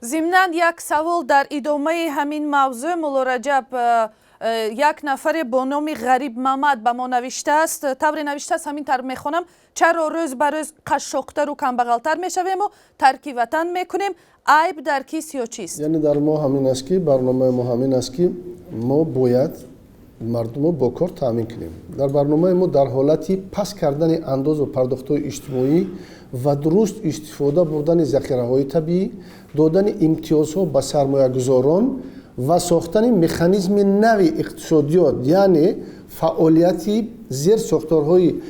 Зимнан як савол дар идомаи ҳамин мавзӯъ, Мулло Раҷаб. Як нафаре бо номи Ғариб Мамад ба мо навиштааст, тавре навиштааст ҳамин тавр мехонам: чаро рӯз ба рӯз қашшоқтару камбағалтар мешавему тарки ватан мекунем? Айб дар кист ё чист? Яъне дар мо ҳамин аст, ки барномаи мо ҳамин аст, ки мо бояд мардумро бо кор таъмин кунем. Дар барномаи мо дар ҳолати паст кардани андозу пардохтҳои иҷтимоӣ ва дуруст истифода бурдани захираҳои табиӣ, додани имтиёзҳо ба сармоягузорон ва сохтани механизми нави иқтисодиёт, яъне фаъолияти зерсохторҳои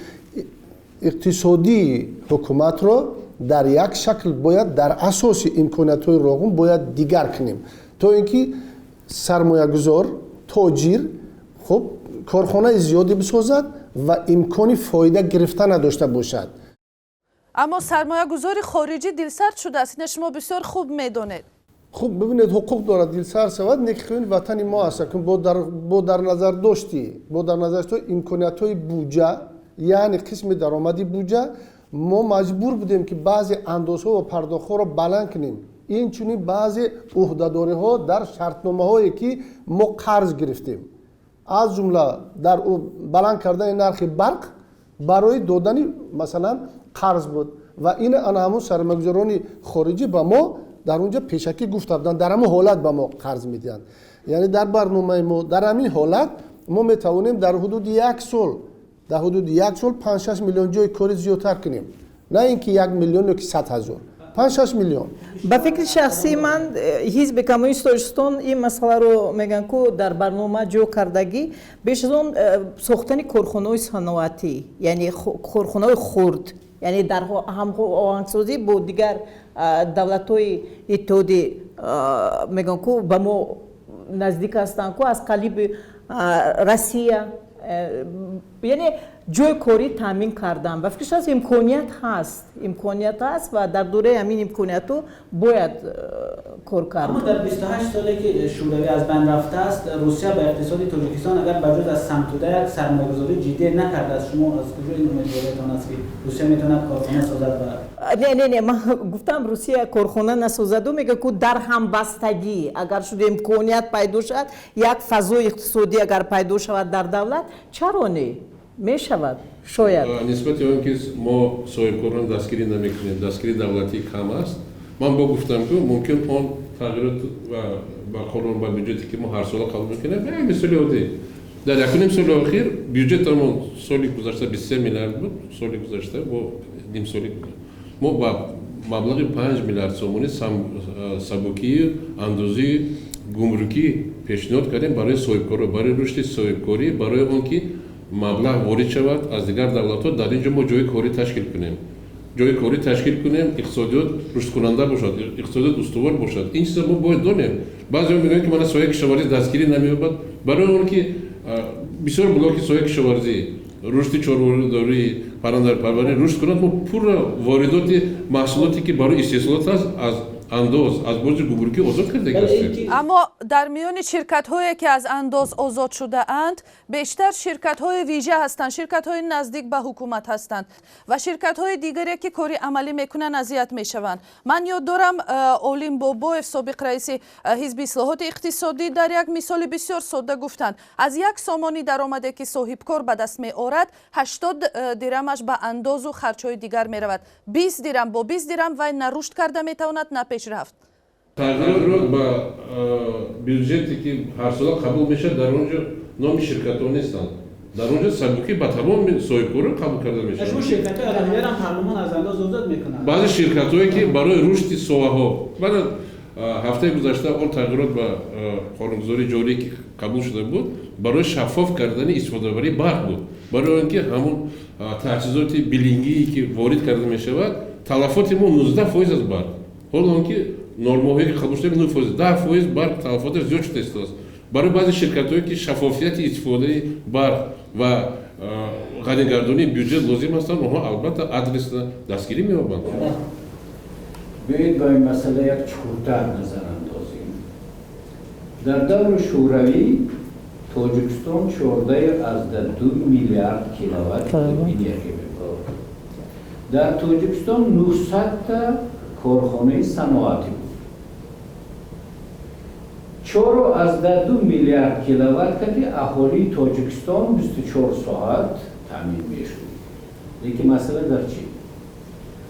иқтисодии ҳукуматро дар як шакл бояд дар асоси имкониятҳои Роғун бояд дигар кунем, то ин ки сармоягузор, тоҷир, хуб, корхонаи зиёде бисозад ва имкони фоида гирифта надошта бошад. Аммо сармоягузори хориҷӣ дилсард шудааст, ина шумо бисёр хуб медонед. Хуб, бибинед, ҳуқуқ дорад дилсард шавад, не ки ватани мо аст. Бо дар назар дошти имкониятҳои буҷа, яъне қисми даромади буҷа, мо маҷбур будем, ки баъзе андозҳо ва пардохтҳоро баланд кунем, инчунин баъзе ӯҳдадориҳо дар шартномаҳое, ки мо қарз гирифтем, аз ҷумла дар баланд кардани нархи барқ барои додани, масалан, қарз буд. Ва ин ана ҳамун сармоягузорони хориҷӣ ба мо дар онҷа пешакӣ гуфта буданд, дар ҳамун ҳолат ба мо қарз медиҳанд. Яъне дар барномаи мо дар ҳамин ҳолат мо метавонем дар ҳудуди як сол 5-6 миллион ҷои кори зиёдтар кунем, на ин ки 1 миллион ё ки 100 ҳазор, 5-6 миллион. Ба фикри шахсии ман, Ҳизби Коммунист Тоҷикистон ин масъаларо мегӯянд, ку дар барнома ҷо кардагӣ, беш аз он сохтани корхонаҳои саноатӣ, яъне корхонаҳои хурд, яъне дар ҳамоҳангсозӣ бо дигар давлатҳои иттиҳоди, мегӯям ку, ба мо наздик ҳастанд ку, аз қалиби Россия, яъне ҷои корӣ таъмин кардан. Ба фикри шахс, имконият ҳаст, имконият ҳаст ва дар доираи ҳамин имкониятҳо бояд кор кард. Аммо дар 28 соле, ки Шӯравӣ аз байн рафтааст, Русия ба иқтисоди Тоҷикистон, агар ба ҷуз аз Самтуда, як сармоягузории ҷиддие накардааст. Шумо аз куҷо ин умедвориятон аст, ки Русия метавонад корхона созад ва Не, не, не, ман гуфтам, Русия корхона насозаду, мега ку дар ҳамбастагӣ агар шуд, имконият пайдо шавад, як фазои иқтисодӣ агар пайдо шавад дар давлат, чаро не, мешавад шояд. Нисбати он ки мо соҳибкорон дастгирӣ намекунем, дастгирии давлатӣ кам аст, ман бо гуфтам, ки мумкин он тағйирот ба қонун, ба бюҷете, ки мо ҳарсола қабул мекунем. Як мисоли оддӣ: дар якуним соли охир бюҷетамон соли гузашта 23 миллиард буд, соли гузашта бо нимсоли мо ба маблағи 5 миллиард сомонӣ сабукии андозии гумрукӣ пешниҳод кардем барои соҳибкоро, барои рушди соҳибкорӣ, барои он ки маблағ ворид шавад аз дигар давлатҳо, дар ин ҷо мо ҷои корӣ ташкил кунем, ҷои корӣ ташкил кунем, иқтисодиёт рушдкунанда бошад, иқтисодиёт устувор бошад. Ин чиза мо бояд донем. Баъзеҳо мегӯянд, ки мана соҳаи кишоварзӣ дастгирӣ намеёбад. Барои он ки бисёр блоки соҳаи кишоварзӣ, рушди чорводорӣ, паррандапарварӣ рушд кунад, мо пурра воридоти маҳсулоте, ки барои истеҳсолот аст, аз андоз, аз боҷи гумрукӣ озод кардаги ҳастем. Аммо дар миёни ширкатҳое, ки аз андоз озод шудаанд, бештар ширкатҳои вижа ҳастанд, ширкатҳои наздик ба ҳукумат ҳастанд ва ширкатҳои дигаре, ки кори амалӣ мекунанд, азият мешаванд. Ман ёд дорам, Олим Бобоев, собиқ раиси Ҳизби ислоҳоти иқтисодӣ, дар як мисоли бисёр содда гуфтанд: аз 1 сомонӣ даромаде, ки соҳибкор ба даст меорад, 80 дирамаш ба андозу харҷҳои дигар меравад, 20 дирам. Бо 20 дирам вай на рушд карда метавонад, на пешрафт. Тағйиротро ба бюҷете, ки ҳарсола қабул мешавад, дар он ҷо номи ширкатҳо нестанд. Дар онҷо сабукӣ ба тамоми соҳибкорон қабул карда мешавад. Шумо ширкатҳои алоҳидаро парлумон аз андоз озод мекунад. Баъзе ширкатҳое ки барои рушди соҳаҳо, баъд ҳафтаи гузашта он тағйирот ба қонунгузории ҷорӣ ки қабул шуда буд, барои шаффоф кардани истифодабарии барқ буд, барои он ки ҳамун таҷҳизоти биллингие ки ворид карда мешавад, талафоти мо 19% аз барқ, ҳоло он ки нормаҳое ки қабул шуда 9%, 10% барқ талафоташ зиёд шуда истодааст. Барои баъзе ширкатҳое ки шаффофияти истифодаи барқ ва ғанигардонии бюҷет лозим ҳастанд, онҳо албатта адресно дастгирӣ меёбанд. Биёед ба ин масъала як чуқуртар назар андозем. Дар даври Шӯравӣ Тоҷикистон 14,2 миллиард киловатт энергия мебарорд. Дар Тоҷикистон 900 та корхонаи саноатӣ буд. 4,2 миллиард киловатт кати аҳолии Тоҷикистон 24 соат таъмин мешуд. Лекин масъала дар чӣ?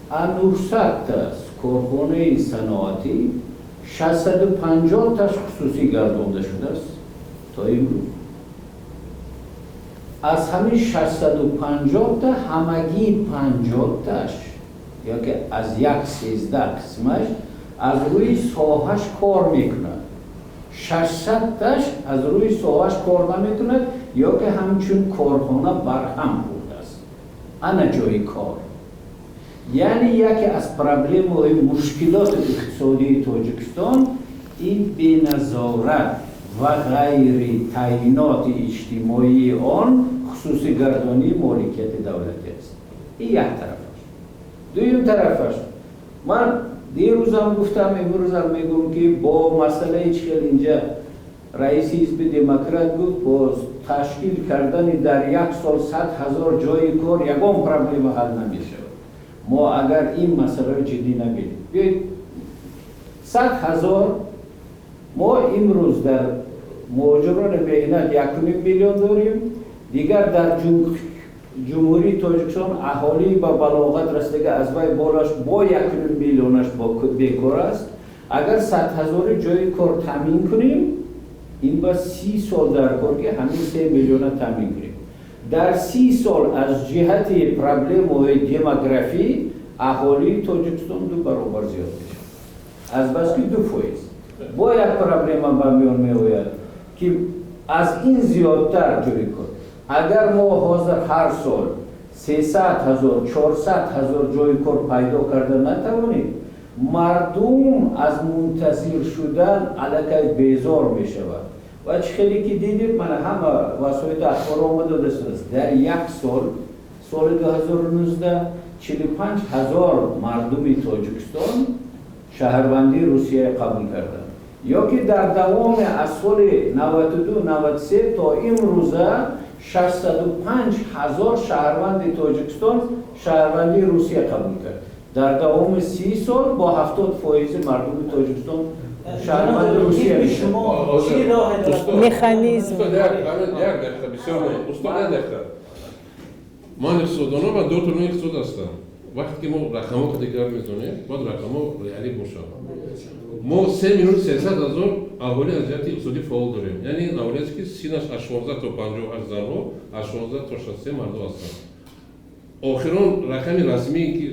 А 900 та корхонаи саноатӣ 650 таш хусусӣ гардонда шудааст то имрӯз. Аз ҳамин 650 та ҳамагӣ 50 таш ёки аз 1,13 қисмаш аз рӯи соҳаш кор мекунад, 600 таш аз рӯи соҳаш кор намекунад ё ки ҳамчун корхона барҳам хӯрдааст. Ана ҷои кор. Яъне яке аз проблемаҳои мушкилоти иқтисодии Тоҷикистон ин беназорат ва ғайри таъиноти иҷтимоии он хусусигардонии моликияти давлатӣ аст. Ин як тарафаш. Дуюм тарафаш, ман дирӯзам гуфтам, имрӯзам мегӯм, ки бо масъалаи чӣ хел инҷа раиси ҳизби демократ гуфт, бо ташкил кардани дар як сол 100 000 ҷои кор ягон проблема ҳал намешавад, мо агар ин масъаларо ҷиддӣ набинем. Биёед, 100 000, мо имрӯз дар муҳоҷирони меҳнат 1,5 миллион дорем. Дигар дар Ҷумҳурии Тоҷикистон аҳолии ба балоғат расидага аз вай болаш бо 1,5 миллионаш бекор аст. Агар 100 000-и ҷои кор таъмин кунем, ин ба 30 сол дар кор ки ҳамин 3 миллиона таъмин кунем. Дар 30 сол аз ҷиҳати проблемаҳои демографӣ аҳолии Тоҷикистон ду баробар зиёд мешавад, азбаски 2%. Бо як проблема ба миён меояд, ки аз ин зиёдтар ҷои кор, агар мо ҳозир ҳар сол 300 000, 400 000 ҷои кор пайдо карда натавонем, мардум аз мунтазир шудан аллакай безор мешавад. Ва чӣ хеле ки дидед, мана ҳама васоити ахбор омада дастааст, дар як сол, соли 2019, 45 000 мардуми Тоҷикистон шаҳрвандии Русия қабул карданд, ё ки дар давоми аз соли 92, 93 то имрӯза 605 000 шаҳрванди Тоҷикистон шаҳрвандии Русия қабул кард. Дар давоми 30 сол бо 70% мардуми Тоҷикистон шаҳрванди Русия. Механизм. Як дақиқа, бисёр, устод, як дақиқа. Ман иқтисоддонам ва доктори иқтисод ҳастам. Вақте ки мо рақамҳо дигар мезонем, бояд рақамҳо реалӣ бошанд. Мо 3 300 000 аҳолӣ аз ҷиҳати иқтисодӣ фаъол дорем, яъне ин аҳолиест, ки синаш аз 16 то 58 занҳо, аз 16 то 63 мардо ҳастанд. Охирон рақами расмие ки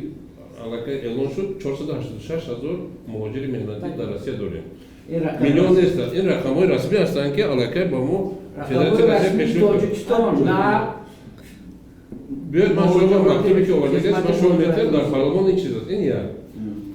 аллакай эълон шуд, 486 000 муҳоҷири меҳнатӣ дар Россия дорем. Миллион нестанд, ин рақамҳои расмӣ ҳастанд, ки аллакай ба мо Федератсияи Россия Тоҷикистон на. Биёед, ман шумо мактубе ки овардагиаст, ман шумо метавонед, дар парлумон ин чиз аст. Ин як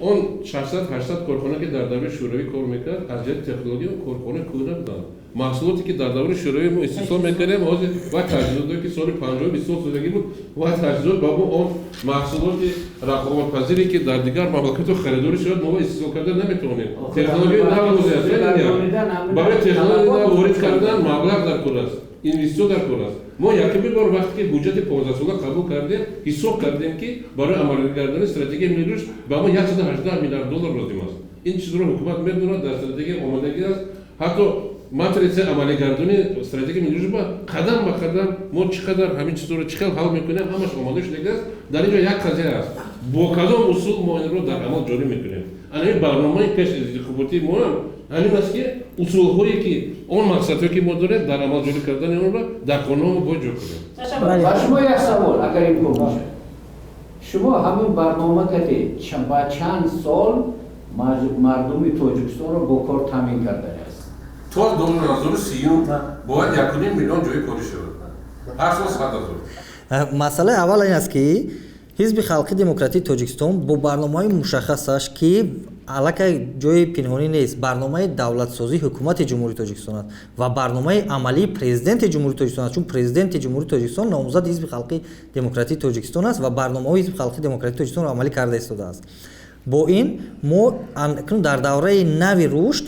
он 600, 800 корхона ки дар давраи Шӯравӣ кор мекард, аз ҷиҳати технология корхонаи кӯҳна буданд. Маҳсулоте ки дар давраи Шӯравӣ мо истеҳсол мекардем, ҳозир ва таҷҳизотое ки соли 50 истеҳсол шудагӣ буд, ва таҷҳизот ба мо он маҳсулоти рақобатпазире ки дар дигар мамлакатҳо харидорӣ шавад, мо истеҳсол карда наметавонем. Технологияи нав лозим аст. Барои технологияи нав ворид кардан маблағ дар кор аст, инвеститсио дар кор аст. Мо якумин бор вақте ки буҷати 15-сола қабул кардем, ҳисоб кардем, ки барои амалигардонии стратегияи миллии рушд ба мо 118 миллиард доллар лозим аст. Ин чизро ҳукумат медонад, дар стратегия омодагӣ аст. Ҳатто матритсаи амалигардонии стратегияи миллии рушд ба қадам ба қадам мо чӣ қадар ҳамин чизҳоро чӣ хел ҳал мекунем, ҳамаш омода шудагӣ аст. Дар ин ҷо як қазия аст: бо кадом усул мо инро дар амал ҷорӣ мекунем. Ана ин барномаи пеш аз интихоботии моам. Ҳамин аст, ки усулҳое ки он мақсадҳое ки мо дорем, дар амал ҷорӣ кардани онро дар қонунҳо бояд ҷо кунем. Ба шумо як савол, агар имкон бошад. Шумо ҳамин барнома кардед, ба чанд сол мардуми Тоҷикистонро бо кор таъмин кардааст? То 2030 бояд 1,5 миллион ҷои корӣ шавад, ҳар сол 100 000. Масъалаи аввал ин аст, ки Ҳизби халқи демократии Тоҷикистон бо барномаҳои мушаххасаш, ки аллакай ҷои пинҳонӣ нест, барномаи давлатсозии ҳукумати Ҷумҳурии Тоҷикистон аст ва барномаи амалии Президенти Ҷумҳурии Тоҷикистон аст, чун Президенти Ҷумҳурии Тоҷикистон номзади Ҳизби халқи демократии Тоҷикистон аст ва барномаҳои Ҳизби халқи демократии Тоҷикистонро амалӣ карда истодааст. Бо ин мо дар давраи нави рушд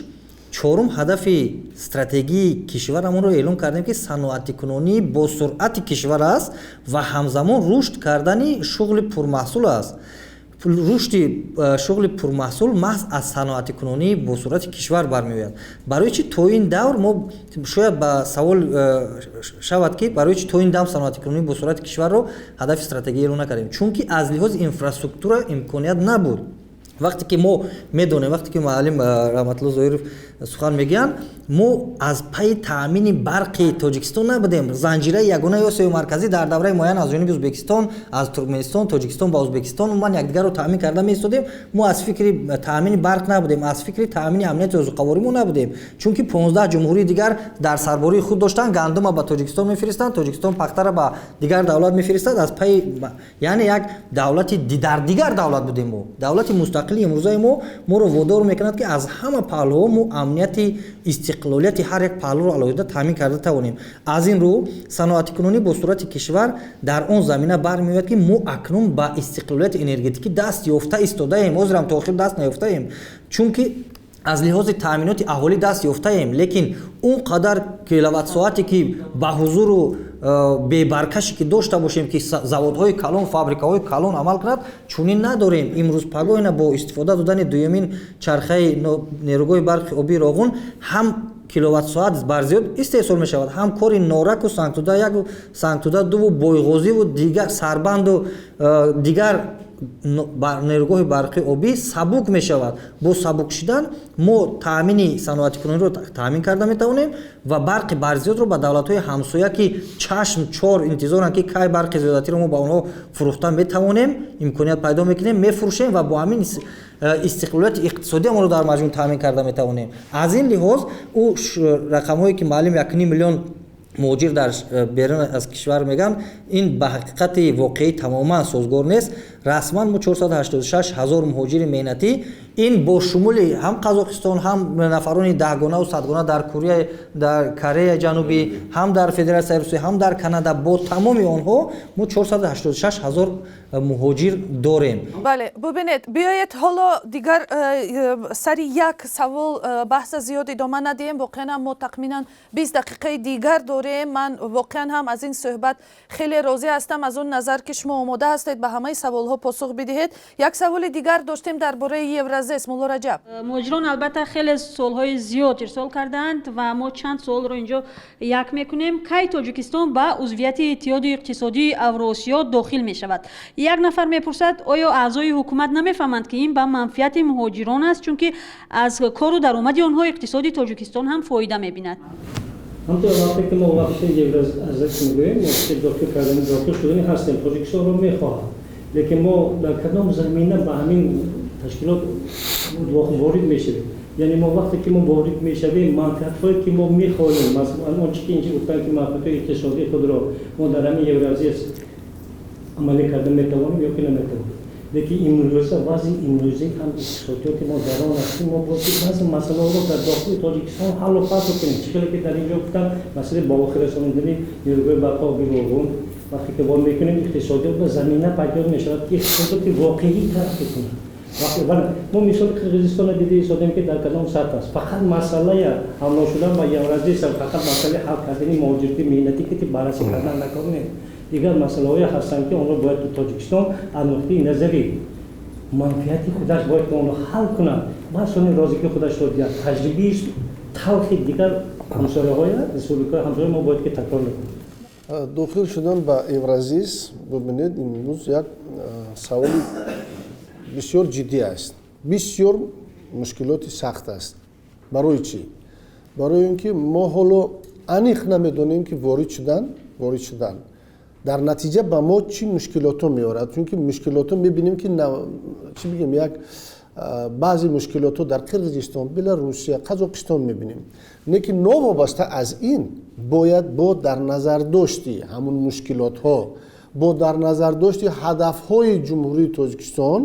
чорум ҳадафи стратегии кишварамонро эълон кардем, ки саноатикунонии босуръати кишвар аст ва ҳамзамон рушд кардани шуғли пурмаҳсул аст. Рушди шуғли пурмаҳсул маҳз аз саноатикунонии босуръати кишвар бармеояд. Барои чи то ин давр мо, шояд ба савол шавад, ки барои чи то ин дам саноатикунонии босуръати кишварро ҳадафи стратегӣ эълон накардем? Чунки аз лиҳози инфраструктура имконият набуд. Вақте ки мо медонем, вақте ки муаллим Раҳматулло Зоиров сухан мегӯянд, мо аз пайи таъмини барқи Тоҷикистон набудем. Занҷираи ягонаи Осиёи Марказӣ дар давраи муайян аз ҷониби Ӯзбекистон, аз Туркманистон, Тоҷикистон ба Ӯзбекистон умуман якдигарро таъмин карда меистодем. Мо аз фикри таъмини барқ набудем, аз фикри таъмини амнияти озуқаворӣ мо набудем, чунки 15 ҷумҳурии дигар дар сарбории худ доштанд, гандума ба Тоҷикистон мефиристанд, Тоҷикистон пахтара ба дигар давлат мефиристад. Аз пайи, яъне, як давлати дар дигар давлат будем. Мо давлати мустақили имрӯзаи мо моро водор мекунад, ки аз ҳама паҳлӯҳо мо амнияти, истиқлолияти ҳар як паҳлӯро алоҳида таъмин карда тавонем. Аз ин рӯ саноатикунонӣ бо суръати кишвар дар он замина бармеояд, ки мо акнун ба истиқлолияти энергетикӣ даст ёфта истодаем. Ҳозирам то охир даст наёфтаем, чунки аз лиҳози таъминоти аҳолӣ даст ёфтаем, лекин он қадар киловатт-соате ки ба ҳузуру бебаркаше ки дошта бошем, ки заводҳои калон, фабрикаҳои калон амал кунад, чунин надорем. Имрӯз пагоҳина бо истифода додани дуюмин чархаи нерӯгоҳи барқи обии Роғун ҳам киловатт-соат барзиёд истеҳсол мешавад, ҳам кори Нораку, Сангтуда яку, Сангтуда дуву, Бойғозиву дигар, Сарбанду дигар нерӯгоҳи барқи обӣ сабук мешавад. Бо сабук шудан мо таъмини саноатикунониро таъмин карда метавонем ва барқи барзиёдро ба давлатҳои ҳамсоя, ки чашм чор интизоранд, ки кай барқи зиёдатиро мо ба онҳо фурӯхта метавонем, имконият пайдо мекунем, мефурӯшем ва бо ҳамин истиқлолияти иқтисодиамонро дар маҷмӯъ таъмин карда метавонем. Аз ин лиҳоз ӯ рақамҳое ки маълим 1,5 миллион муҳоҷир дар берун аз кишвар мегӯянд, ин ба ҳақиқати воқеӣ тамоман созгор нест. Расман мо 486 ҳазор муҳоҷири меҳнатӣ, ин бо шумули ҳам Қазоқистон, ҳам нафарони даҳгонаву садгона дар Корея, дар Кореяи Ҷанубӣ, ҳам дар Федератсияи Русия, ҳам дар Канада, бо тамоми онҳо мо 486 ҳазор муҳоҷир дорем. Бале, бубинед, биёед ҳоло дигар сари як савол баҳса зиёд идома надиҳем. Воқеан ҳам мо тахминан 20 дақиқаи дигар дорем. Ман воқеан ҳам аз ин суҳбат хеле розӣ ҳастам, аз он назар ки шумо омода ҳастед ба ҳамаи саволҳо посух бидиҳед. Як саволи дигар доштем дар бораи Евразес, мулло Раҷаб. Муҳоҷирон албатта хеле суолҳои зиёд ирсол кардаанд ва мо чанд суолро инҷо як мекунем. Кай Тоҷикистон ба узвияти Иттиҳоди иқтисодии Авросиё дохил мешавад? Як нафар мепурсад, оё аъзои ҳукумат намефаҳманд, ки ин ба манфиати муҳоҷирон аст, чунки аз кору даромади онҳо иқтисоди Тоҷикистон ҳам фоида мебинад? Ҳамтор вақте ки мо вақти Евразес мегӯем, мо дохил кардани, дохил шудани ҳастем, Тоҷикистонро мехоҳад, лекин мо дар кадом замина ба ҳамин ташкилот ворид мешавем? Яъне мо вақте ки мо ворид мешавем, манфиатҳое ки мо мехоҳем, масалан, он чи ки инҷа гуфтанд, ки манфиатҳои иқтисодии худро мо дар ҳамин Евразес амалӣ карда метавонем ё ки наметавонем. Лекин имрӯза вазъи имрӯзаи ҳам иқтисодиёти мо дар он аст, ки мо бояд баъзе масъалаҳоро дар дохили Тоҷикистон ҳаллу фасл кунем. Чӣ хеле ки дар ин ҷо гуфтам, масъалаи ба охир расонидани нерӯгоҳи барқи оби Роғун, вақте ки во мекунем, иқтисодиёт ба замина пайдо мешавад, ки иқтисодиёти воқеӣ тараққӣ кунад. Мо мисоли Қирғизистонро дида истодем, ки дар кадом сатҳ аст. Фақат масъалаи ҳамроҳ шудан ба Евразис, фақат масъалаи ҳал кардани муҳоҷирати меҳнатӣ ки баррасӣ кардан накунем, дигар масъалаҳое ҳастанд, ки онро бояд Тоҷикистон аз нуқтаи назари манфиати худаш бояд ки онро ҳал кунад, баъд сони розигии худашро диҳад. Таҷрибаи талхи дигар ҳамсояҳоя, республикаҳои ҳамсоя мо бояд ки такрор накунем. Дохил шудан ба Евразис, бубинед, имрӯз як саволи бисёр ҷиддӣ аст, бисёр мушкилоти сахт аст. Барои чӣ? Барои ин ки мо ҳоло аниқ намедонем, ки ворид шудан дар натиҷа ба мо чӣ мушкилото меорад. Чунки мушкилото мебинем, ки чӣ бигем, як баъзе мушкилото дар Қирғизистон, Беларусия, Қазоқистон мебинем. Лекин новобаста аз ин бояд бо дар назардошти ҳамун мушкилотҳо, бо дар назардошти ҳадафҳои Ҷумҳурии Тоҷикистон,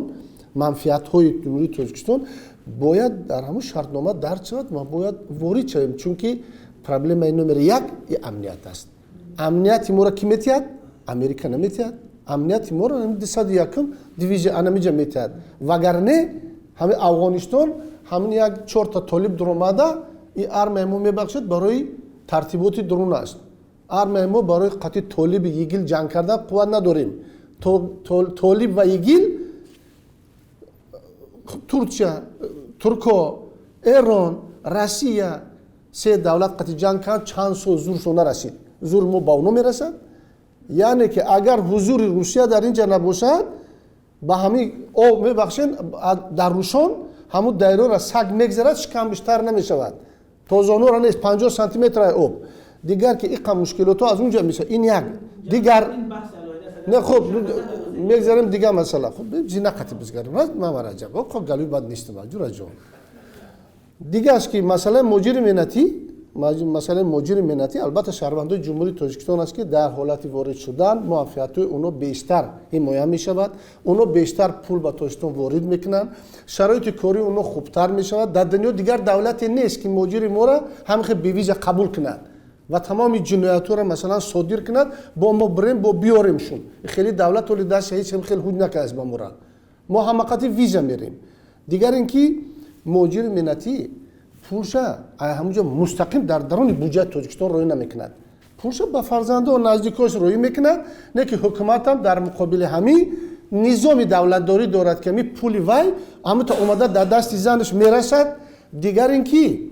манфиатҳои Ҷумҳурии Тоҷикистон бояд дар ҳамун шартнома дарҷ шавад ва бояд ворид шавем. Чунки проблемаи номери як амният аст. Амнияти моро кӣ метиҳад? Америка наметиҳад. Амнияти моро 201 дивизия анамиҷа метиҳад. Вагарне ҳамин Афғонистон ҳамин як чорта толиб дуромада, ин армияи мо, мебахшед, барои тартиботи дурун аст. Армияи мо барои қатъи толиби ИГИЛ ҷанг кардан қувват надорем. Толиб ва ИГИЛ Турция, турко, Эрон, Россия се давлат қатъи ҷанг кард, чанд сол зуршон нарасид. Зур мо ба оно мерасад. Яъне ки агар ҳузури Русия дар ин ҷа набошад, ба ҳамин об, мебахшед, дар Рушон ҳамун дайрора саг мегзарад, шикам бештар намешавад. Тозонора нест, 50 сантиметр об. Дигар ки иқа мушкилото аз унҷа мешавад. Ин як. Дигар не, хуб, мегзарем дигар масъала. Хуб, зина қати бизгарем. Мама Раҷаб, хуб, галӯи бад нестам, ҷураҷон. Дигараш ки масъалаи муҳоҷири меҳнатӣ, масъалаи муҳоҷири меҳнатӣ албатта шаҳрвандои Ҷумҳурии Тоҷикистон аст, ки дар ҳолати ворид шудан муаффиятҳои онҳо бештар ҳимоя мешавад, онҳо бештар пул ба Тоҷикистон ворид мекунанд, шароити кории онҳо хубтар мешавад. Дар дунё дигар давлате нест, ки муҳоҷири моро ҳамихел бевиза қабул кунад ва тамоми ҷиноятҳоро масалан содир кунад, бо мо бирем, бо биёремшун. Хеле давлат оли даст ҳеҷ хел ҳуҷ накардааст ба мора. Мо ҳамақати виза мерем. Дигар ин ки муҳоҷири меҳнатӣ пулша ҳамунҷо мустақим дар даруни буҷаи Тоҷикистон роӣ намекунад. Пулша ба фарзандо, наздикош роӣ мекунад, не ки ҳукуматам дар муқобили ҳамин низоми давлатдорӣ дорад, ки ҳамин пули вай ҳамута омада дар дасти занаш мерасад. Дигар ин ки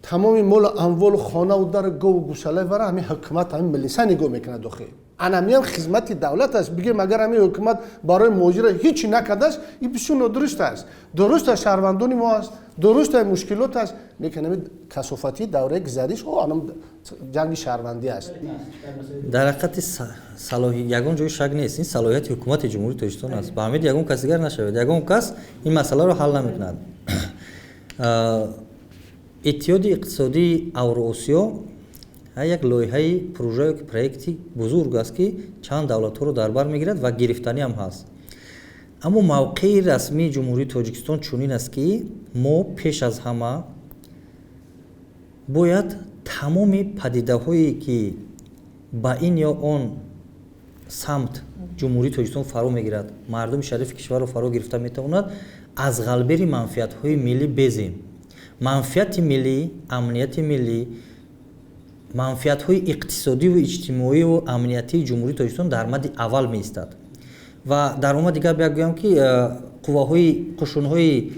тамоми молу амволу хонаву дару гову гусалаи вара ҳамин ҳукумат, ҳамин милиса нигоҳ мекунад. Охи анамиам хизмати давлат аст. Бигем, агар ҳамин ҳукумат барои муҳоҷира ҳичи накардааст, ин бисёр нодуруст аст. Дуруст аст, шаҳрвандони мо аст, дуруст аст, мушкилот аст, лекин ҳамин касофатии давраи гузариш анам ҷанги шаҳрвандӣ аст. Дар ҳақиқати ягон ҷои шак нест, ин салоҳияти ҳукумати Ҷумҳурии Тоҷикистон аст. Ба ҳамид ягон кас дигар нашавад, ягон кас ин масъаларо ҳал намекунад. Иттиҳоди иқтисодии Авроосиё як лоиҳаи прожа ё проекти бузург аст, ки чанд давлатҳоро дар бар мегирад ва гирифтанӣ ҳам ҳаст. Аммо мавқеи расмии Ҷумҳурии Тоҷикистон чунин аст, ки мо пеш аз ҳама бояд тамоми падидаҳое, ки ба ин ё он самт Ҷумҳурии Тоҷикистон фаро мегирад, мардуми шарифи кишварро фаро гирифта метавонад, аз ғалбери манфиатҳои миллӣ безем. Манфиати миллӣ, амнияти миллӣ, манфиатҳои иқтисодиву иҷтимоиву амниятии Ҷумҳурии Тоҷикистон дар мадди аввал меистад. Ва дар омад дигар бояд гӯям, ки қувваҳои қушунҳои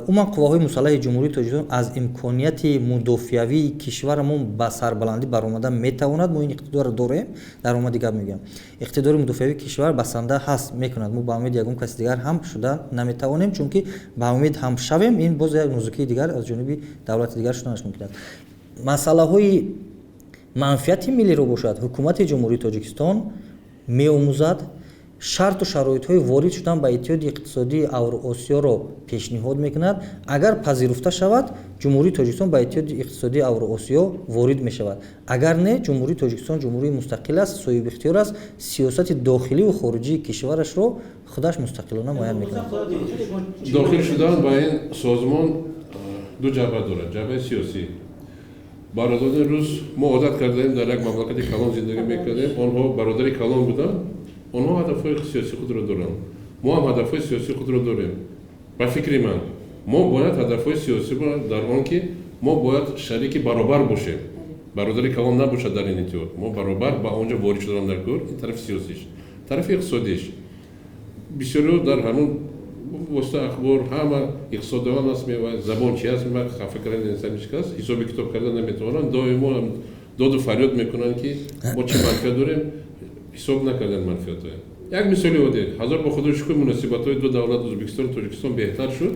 умуман қувваҳои мусаллаҳи Ҷумҳурии Тоҷикистон аз имконияти мудофиавии кишварамон ба сарбаландӣ баромада метавонад. Мо ин иқтидорро дорем. Дар омад дигар мегӯям, иқтидори мудофиавии кишвар басанда ҳаст, мекунад. Мо ба умеди ягон каси дигар ҳам шуда наметавонем, чунки ба умед ҳам шавем, ин боз як нозукии дигар аз ҷониби давлати дигар шуданаш мумкин аст. Масъалаҳои манфиати миллиро бошад, ҳукумати Ҷумҳурии Тоҷикистон меомӯзад, шарту шароитҳои ворид шудан ба Иттиҳоди иқтисодии Авроосиёро пешниҳод мекунад. Агар пазируфта шавад, Ҷумҳурии Тоҷикистон ба Иттиҳоди иқтисодии Авроосиё ворид мешавад. Агар не, Ҷумҳурии Тоҷикистон ҷумҳурии мустақил аст, соҳибихтиёр аст, сиёсати дохиливу хориҷии кишварашро худаш мустақилона муайян мекунад. Дохил шудан ба ин созмон ду ҷабҳа дорад. Ҷабҳаи сиёсӣ. Бародарони рус, мо одат кардаем, дар як мамлакати калон зиндагӣ мекардем, онҳо бародари калон буданд, онҳо ҳадафҳои сиёсии худро доранд, мо ҳам ҳадафҳои сиёсии худро дорем. Ба фикри ман, мо бояд ҳадафҳои сиёсӣ дар он ки мо бояд шарики баробар бошем, бародари калон набошад дар ин иттиҳод, мо баробар ба он ҷо ворид шудан дар кор. Ин тарафи сиёсиш. Тарафи иқтисодиш, бисёриҳо дар ҳамун восита ахбор ҳама иқтисоддон аст, забон чи аст, хафа кардани инсон ҳеҷ кас ҳисоби китоб карда наметавонанд, доимо доду фарёд мекунанд, ки мо чӣ манфиат дорем, ҳисоб накардан манфиатҳое. Як мисоли оддӣ: ҳазор бо худо шукр, муносибатҳои ду давлат, Ӯзбекистону Тоҷикистон, беҳтар шуд.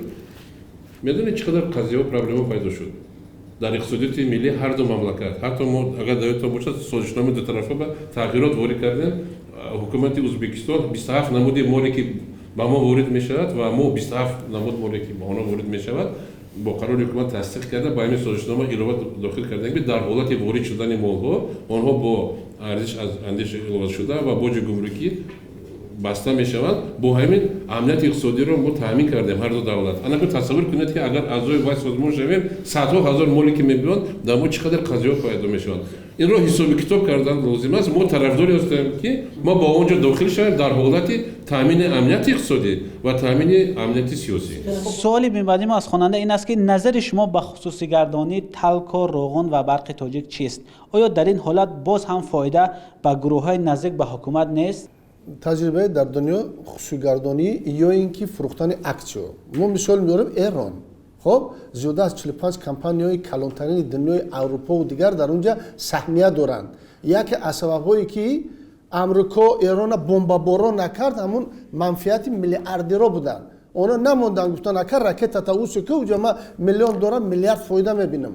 Медонед, чӣ қадар қазияҳо, проблема пайдо шуд дар иқтисодиёти миллии ҳар ду мамлакат. Ҳатто мо, агар дар ёдтон бошад, созишномаи дутарафа ба тағйирот ворид кардем. Ҳукумати Ӯзбекистон 27 намуди моле, ки ба мо ворид мешавад, ва мо 27 намуд моле, ки ба онҳо ворид мешавад, бо қарори ҳукумат тасдиқ карда, ба ҳамин созишнома илова дохил кардем, ки дар ҳолати ворид шудани молҳо онҳо бо арзиш аз андеши иловашуда ва боҷи гумрукӣ баста мешаванд. Бо ҳамин амнияти иқтисодиро мо таъмин кардем ҳар ду давлат. Анаку тасаввур кунед, ки агар аъзои вай созмон шавем, садҳо ҳазор моле, ки мебиёнд, дар мо чӣ қадар қазияҳо пайдо мешаванд. Инро ҳисоби китоб кардан лозим аст. Мо тарафдори ҳастем, ки мо ба он ҷо дохил шавем дар ҳолати таъмини амнияти иқтисодӣ ва таъмини амнияти сиёсӣ. Суоли минбаъди мо аз хонанда ин аст, ки назари шумо ба хусусигардонии Талко, роғун ва Барқи Тоҷик чист? Оё дар ин ҳолат боз ҳам фоида ба гурӯҳҳои наздик ба ҳукумат нест? Таҷрибаи дар дунё, хусусигардонӣ ё ин ки фурӯхтани аксиё, мо мисол меорем Эрон. Хоб, зиёда аз 45 компанияҳои калонтарини дунёи Аврупову дигар дар он ҷа саҳмия доранд. Яке аз сабабҳое, ки Амрико Эрона бомбаборон накард, ҳамун манфиати миллиардеро буданд. Онҳо намонданд, гуфтанд: «Ака, ракетата усе ки уҷа ма миллион дорам, миллиард фоида мебинам».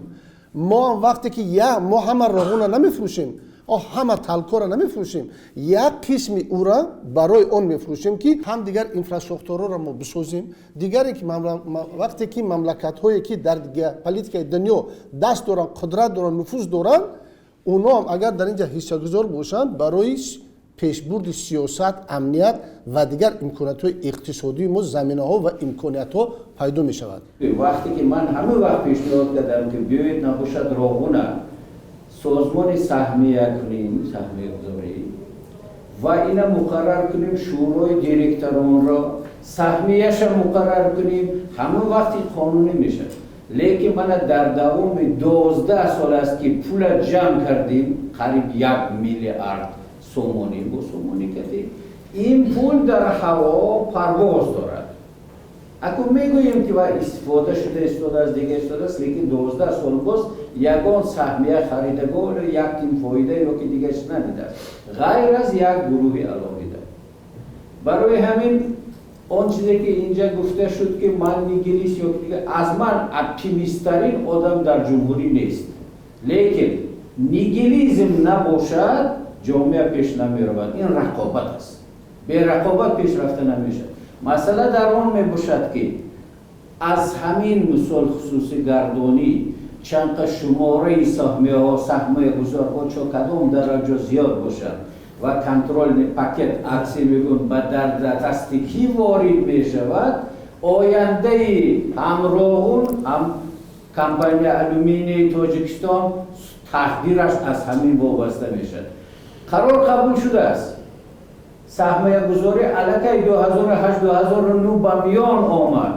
Мо ҳам вақте ки я мо ҳама роғуна намефурӯшем, ҳама Талкора намефурӯшем, як қисми ӯра барои он мефурӯшем, ки ҳам дигар инфрасохторҳоро мо бисозем. Дигаре ки вақте ки мамлакатҳое, ки дар политикаи дунё даст доранд, қудрат доранд, нуфуз доранд, онҳо ҳам агар дар ин ҷа ҳиссагузор бошанд, барои пешбурди сиёсат, амният ва дигар имкониятҳои иқтисодии мо заминаҳо ва имкониятҳо пайдо мешавад. Вақте ки ман ҳамон вақт пешниҳод кардам, ки биёед, набошад, роғуна созмони саҳмия кунем, саҳмиягузорӣ, ва ина муқаррар кунем, шӯрои директоронро, саҳмияша муқаррар кунем, ҳамон вақти қонунӣ мешавад. Лекин мана дар давоми 12 сол аст, ки пула ҷамъ кардем, қариб 1 миллиард сомонӣ бо сомонӣ кардем, ин пул дар ҳаво парвоз дорад. Аку мегӯем, ки ва истифода шуда истодааст, дига истодааст, лекин 12 сол боз ягон саҳмия харидагор як тим фоида ё ки дигар чиз надидааст, ғайр аз як гурӯҳи алоҳида. Барои ҳамин он чизе, ки инҷа гуфта шуд, ки ман нигилист ё дигар, аз ман оптимисттарин одам дар ҷумҳурӣ нест, лекин нигилизм набошад, ҷомеа пеш намеравад. Ин рақобат аст, берақобат пеш рафта намешавад. Масъала дар он мебошад, ки аз ҳамин мисол хусусигардонӣ чанд шумораи саҳмияҳо, саҳмиягузорҳо чо кадом дараҷа зиёд бошад ва контрольный пакет акция мегӯн ба дар дасти кӣ ворид мешавад, ояндаи ҳам Роғун, ҳам компания Алюминии Тоҷикистон тақдираш аз ҳамин вобаста мешавад. Қарор қабул шудааст, саҳмиягузорӣ аллакай 2008-2009 ба миён омад,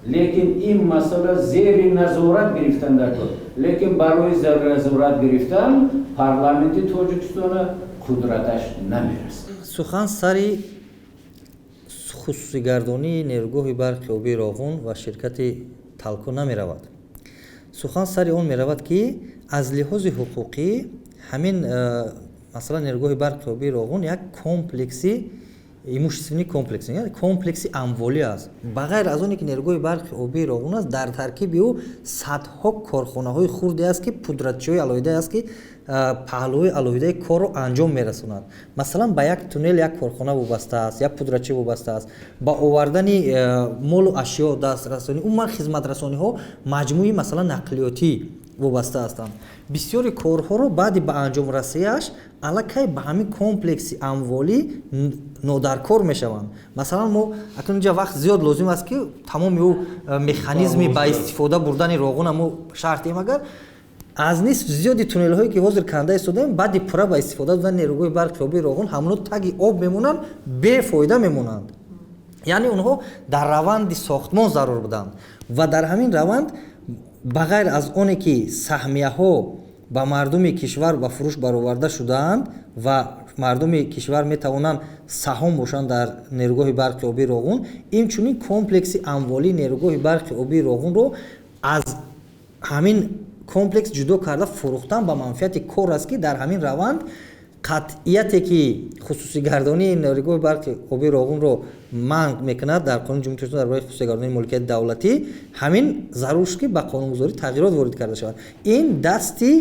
лекин ин масъала зери назорат гирифтан дар кор. Лекин барои назорат гирифтан парламенти Тоҷикистона қудраташ намерасад. Сухан сари хусусигардонии нерӯгоҳи барқи обии Роғун ва ширкати Талко намеравад. Сухан сари он меравад, ки аз лиҳози ҳуқуқӣ ҳамин масалан нерӯгоҳи барқи обии Роғун як комплекси имущественный комплекс, комплекси амволӣ аст. Ба ғайр аз оне ки нерӯгоҳи барқи обии Роғун аст, дар таркиби ӯ садҳо корхонаҳои хурде аст, ки пудратчиҳои алоҳидае аст, ки паҳлӯҳои алоҳидаи корро анҷом мерасонад. Масалан, ба як туннел як корхона вобаста аст, як пудратчӣ вобаста аст, ба овардани молу ашё, дастрасонӣ, умуман хизматрасониҳо, маҷмӯи масалан нақлиётӣ вобаста ҳастанд. Бисёри корҳоро баъди ба анҷом расияш аллакай ба ҳамин комплекси амволӣ нодаркор мешаванд. Масалан, мо акнун инҷа вақт зиёд лозим аст, ки тамоми ӯ механизми ба истифода бурдани роғуна мо шарҳ, агар аз нисф зиёди туннелҳое, ки ҳозир канда истодаем, баъди пурра ба истифода додани нерӯгоҳи барқи обии Роғун ҳамоно таги об мемонанд, бефоида мемонанд. Яъне онҳо дар раванди сохтмон зарур буданд ва дар ҳамин раванд, ба ғайр аз оне ки саҳмияҳо ба мардуми кишвар ба фурӯш бароварда шудаанд ва мардуми кишвар метавонанд саҳом бошанд дар нерӯгоҳи барқи обии Роғун, инчунин комплекси амволии нерӯгоҳи барқи обии Роғунро аз ҳамин комплекс ҷудо карда фурӯхтан ба манфиати кор аст, ки дар ҳамин раванд Қатъияте ки хусусигардонии нерӯгоҳи барқи обии Роғунро манъ мекунад дар Қонуни Ҷумҳурии Тоҷикистон дар бораи хусусигардонии моликияти давлатӣ, ҳамин зарур шуд, ки ба қонунгузорӣ тағйирот ворид карда шавад. Ин дасти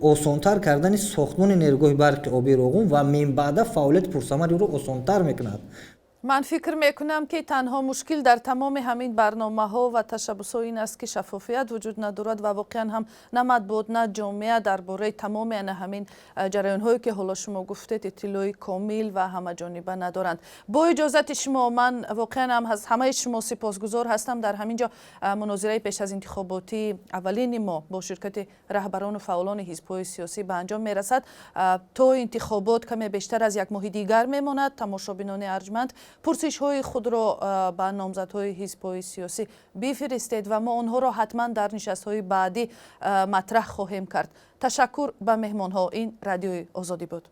осонтар кардани сохтмони нерӯгоҳи барқи обии Роғун ва минбаъда фаъолияти пурсамари ӯро осонтар мекунад. Ман фикр мекунам, ки танҳо мушкил дар тамоми ҳамин барномаҳо ва ташаббусҳо ин аст, ки шаффофият вуҷуд надорад ва воқеан ҳам на матбуот, на ҷомеа дар бораи тамоми ана ҳамин ҷараёнҳое, ки ҳоло шумо гуфтед, иттилои комил ва ҳамаҷониба надоранд. Бо иҷозати шумо, ман воқеан ҳам аз ҳамаи шумо сипосгузор ҳастам. Дар ҳамин ҷо мунозираи пеш аз интихоботии аввалини мо бо ширкати раҳбарону фаъолони ҳизбҳои сиёсӣ ба анҷом мерасад. То интихобот каме бештар аз як моҳи дигар мемонад. Тамошобинони арҷманд, пурсишҳои худро ба номзадҳои ҳизбҳои сиёсӣ бифиристед ва мо онҳоро ҳатман дар нишастҳои баъдӣ матраҳ хоҳем кард. Ташаккур ба меҳмонҳо. Ин Радиои Озодӣ буд.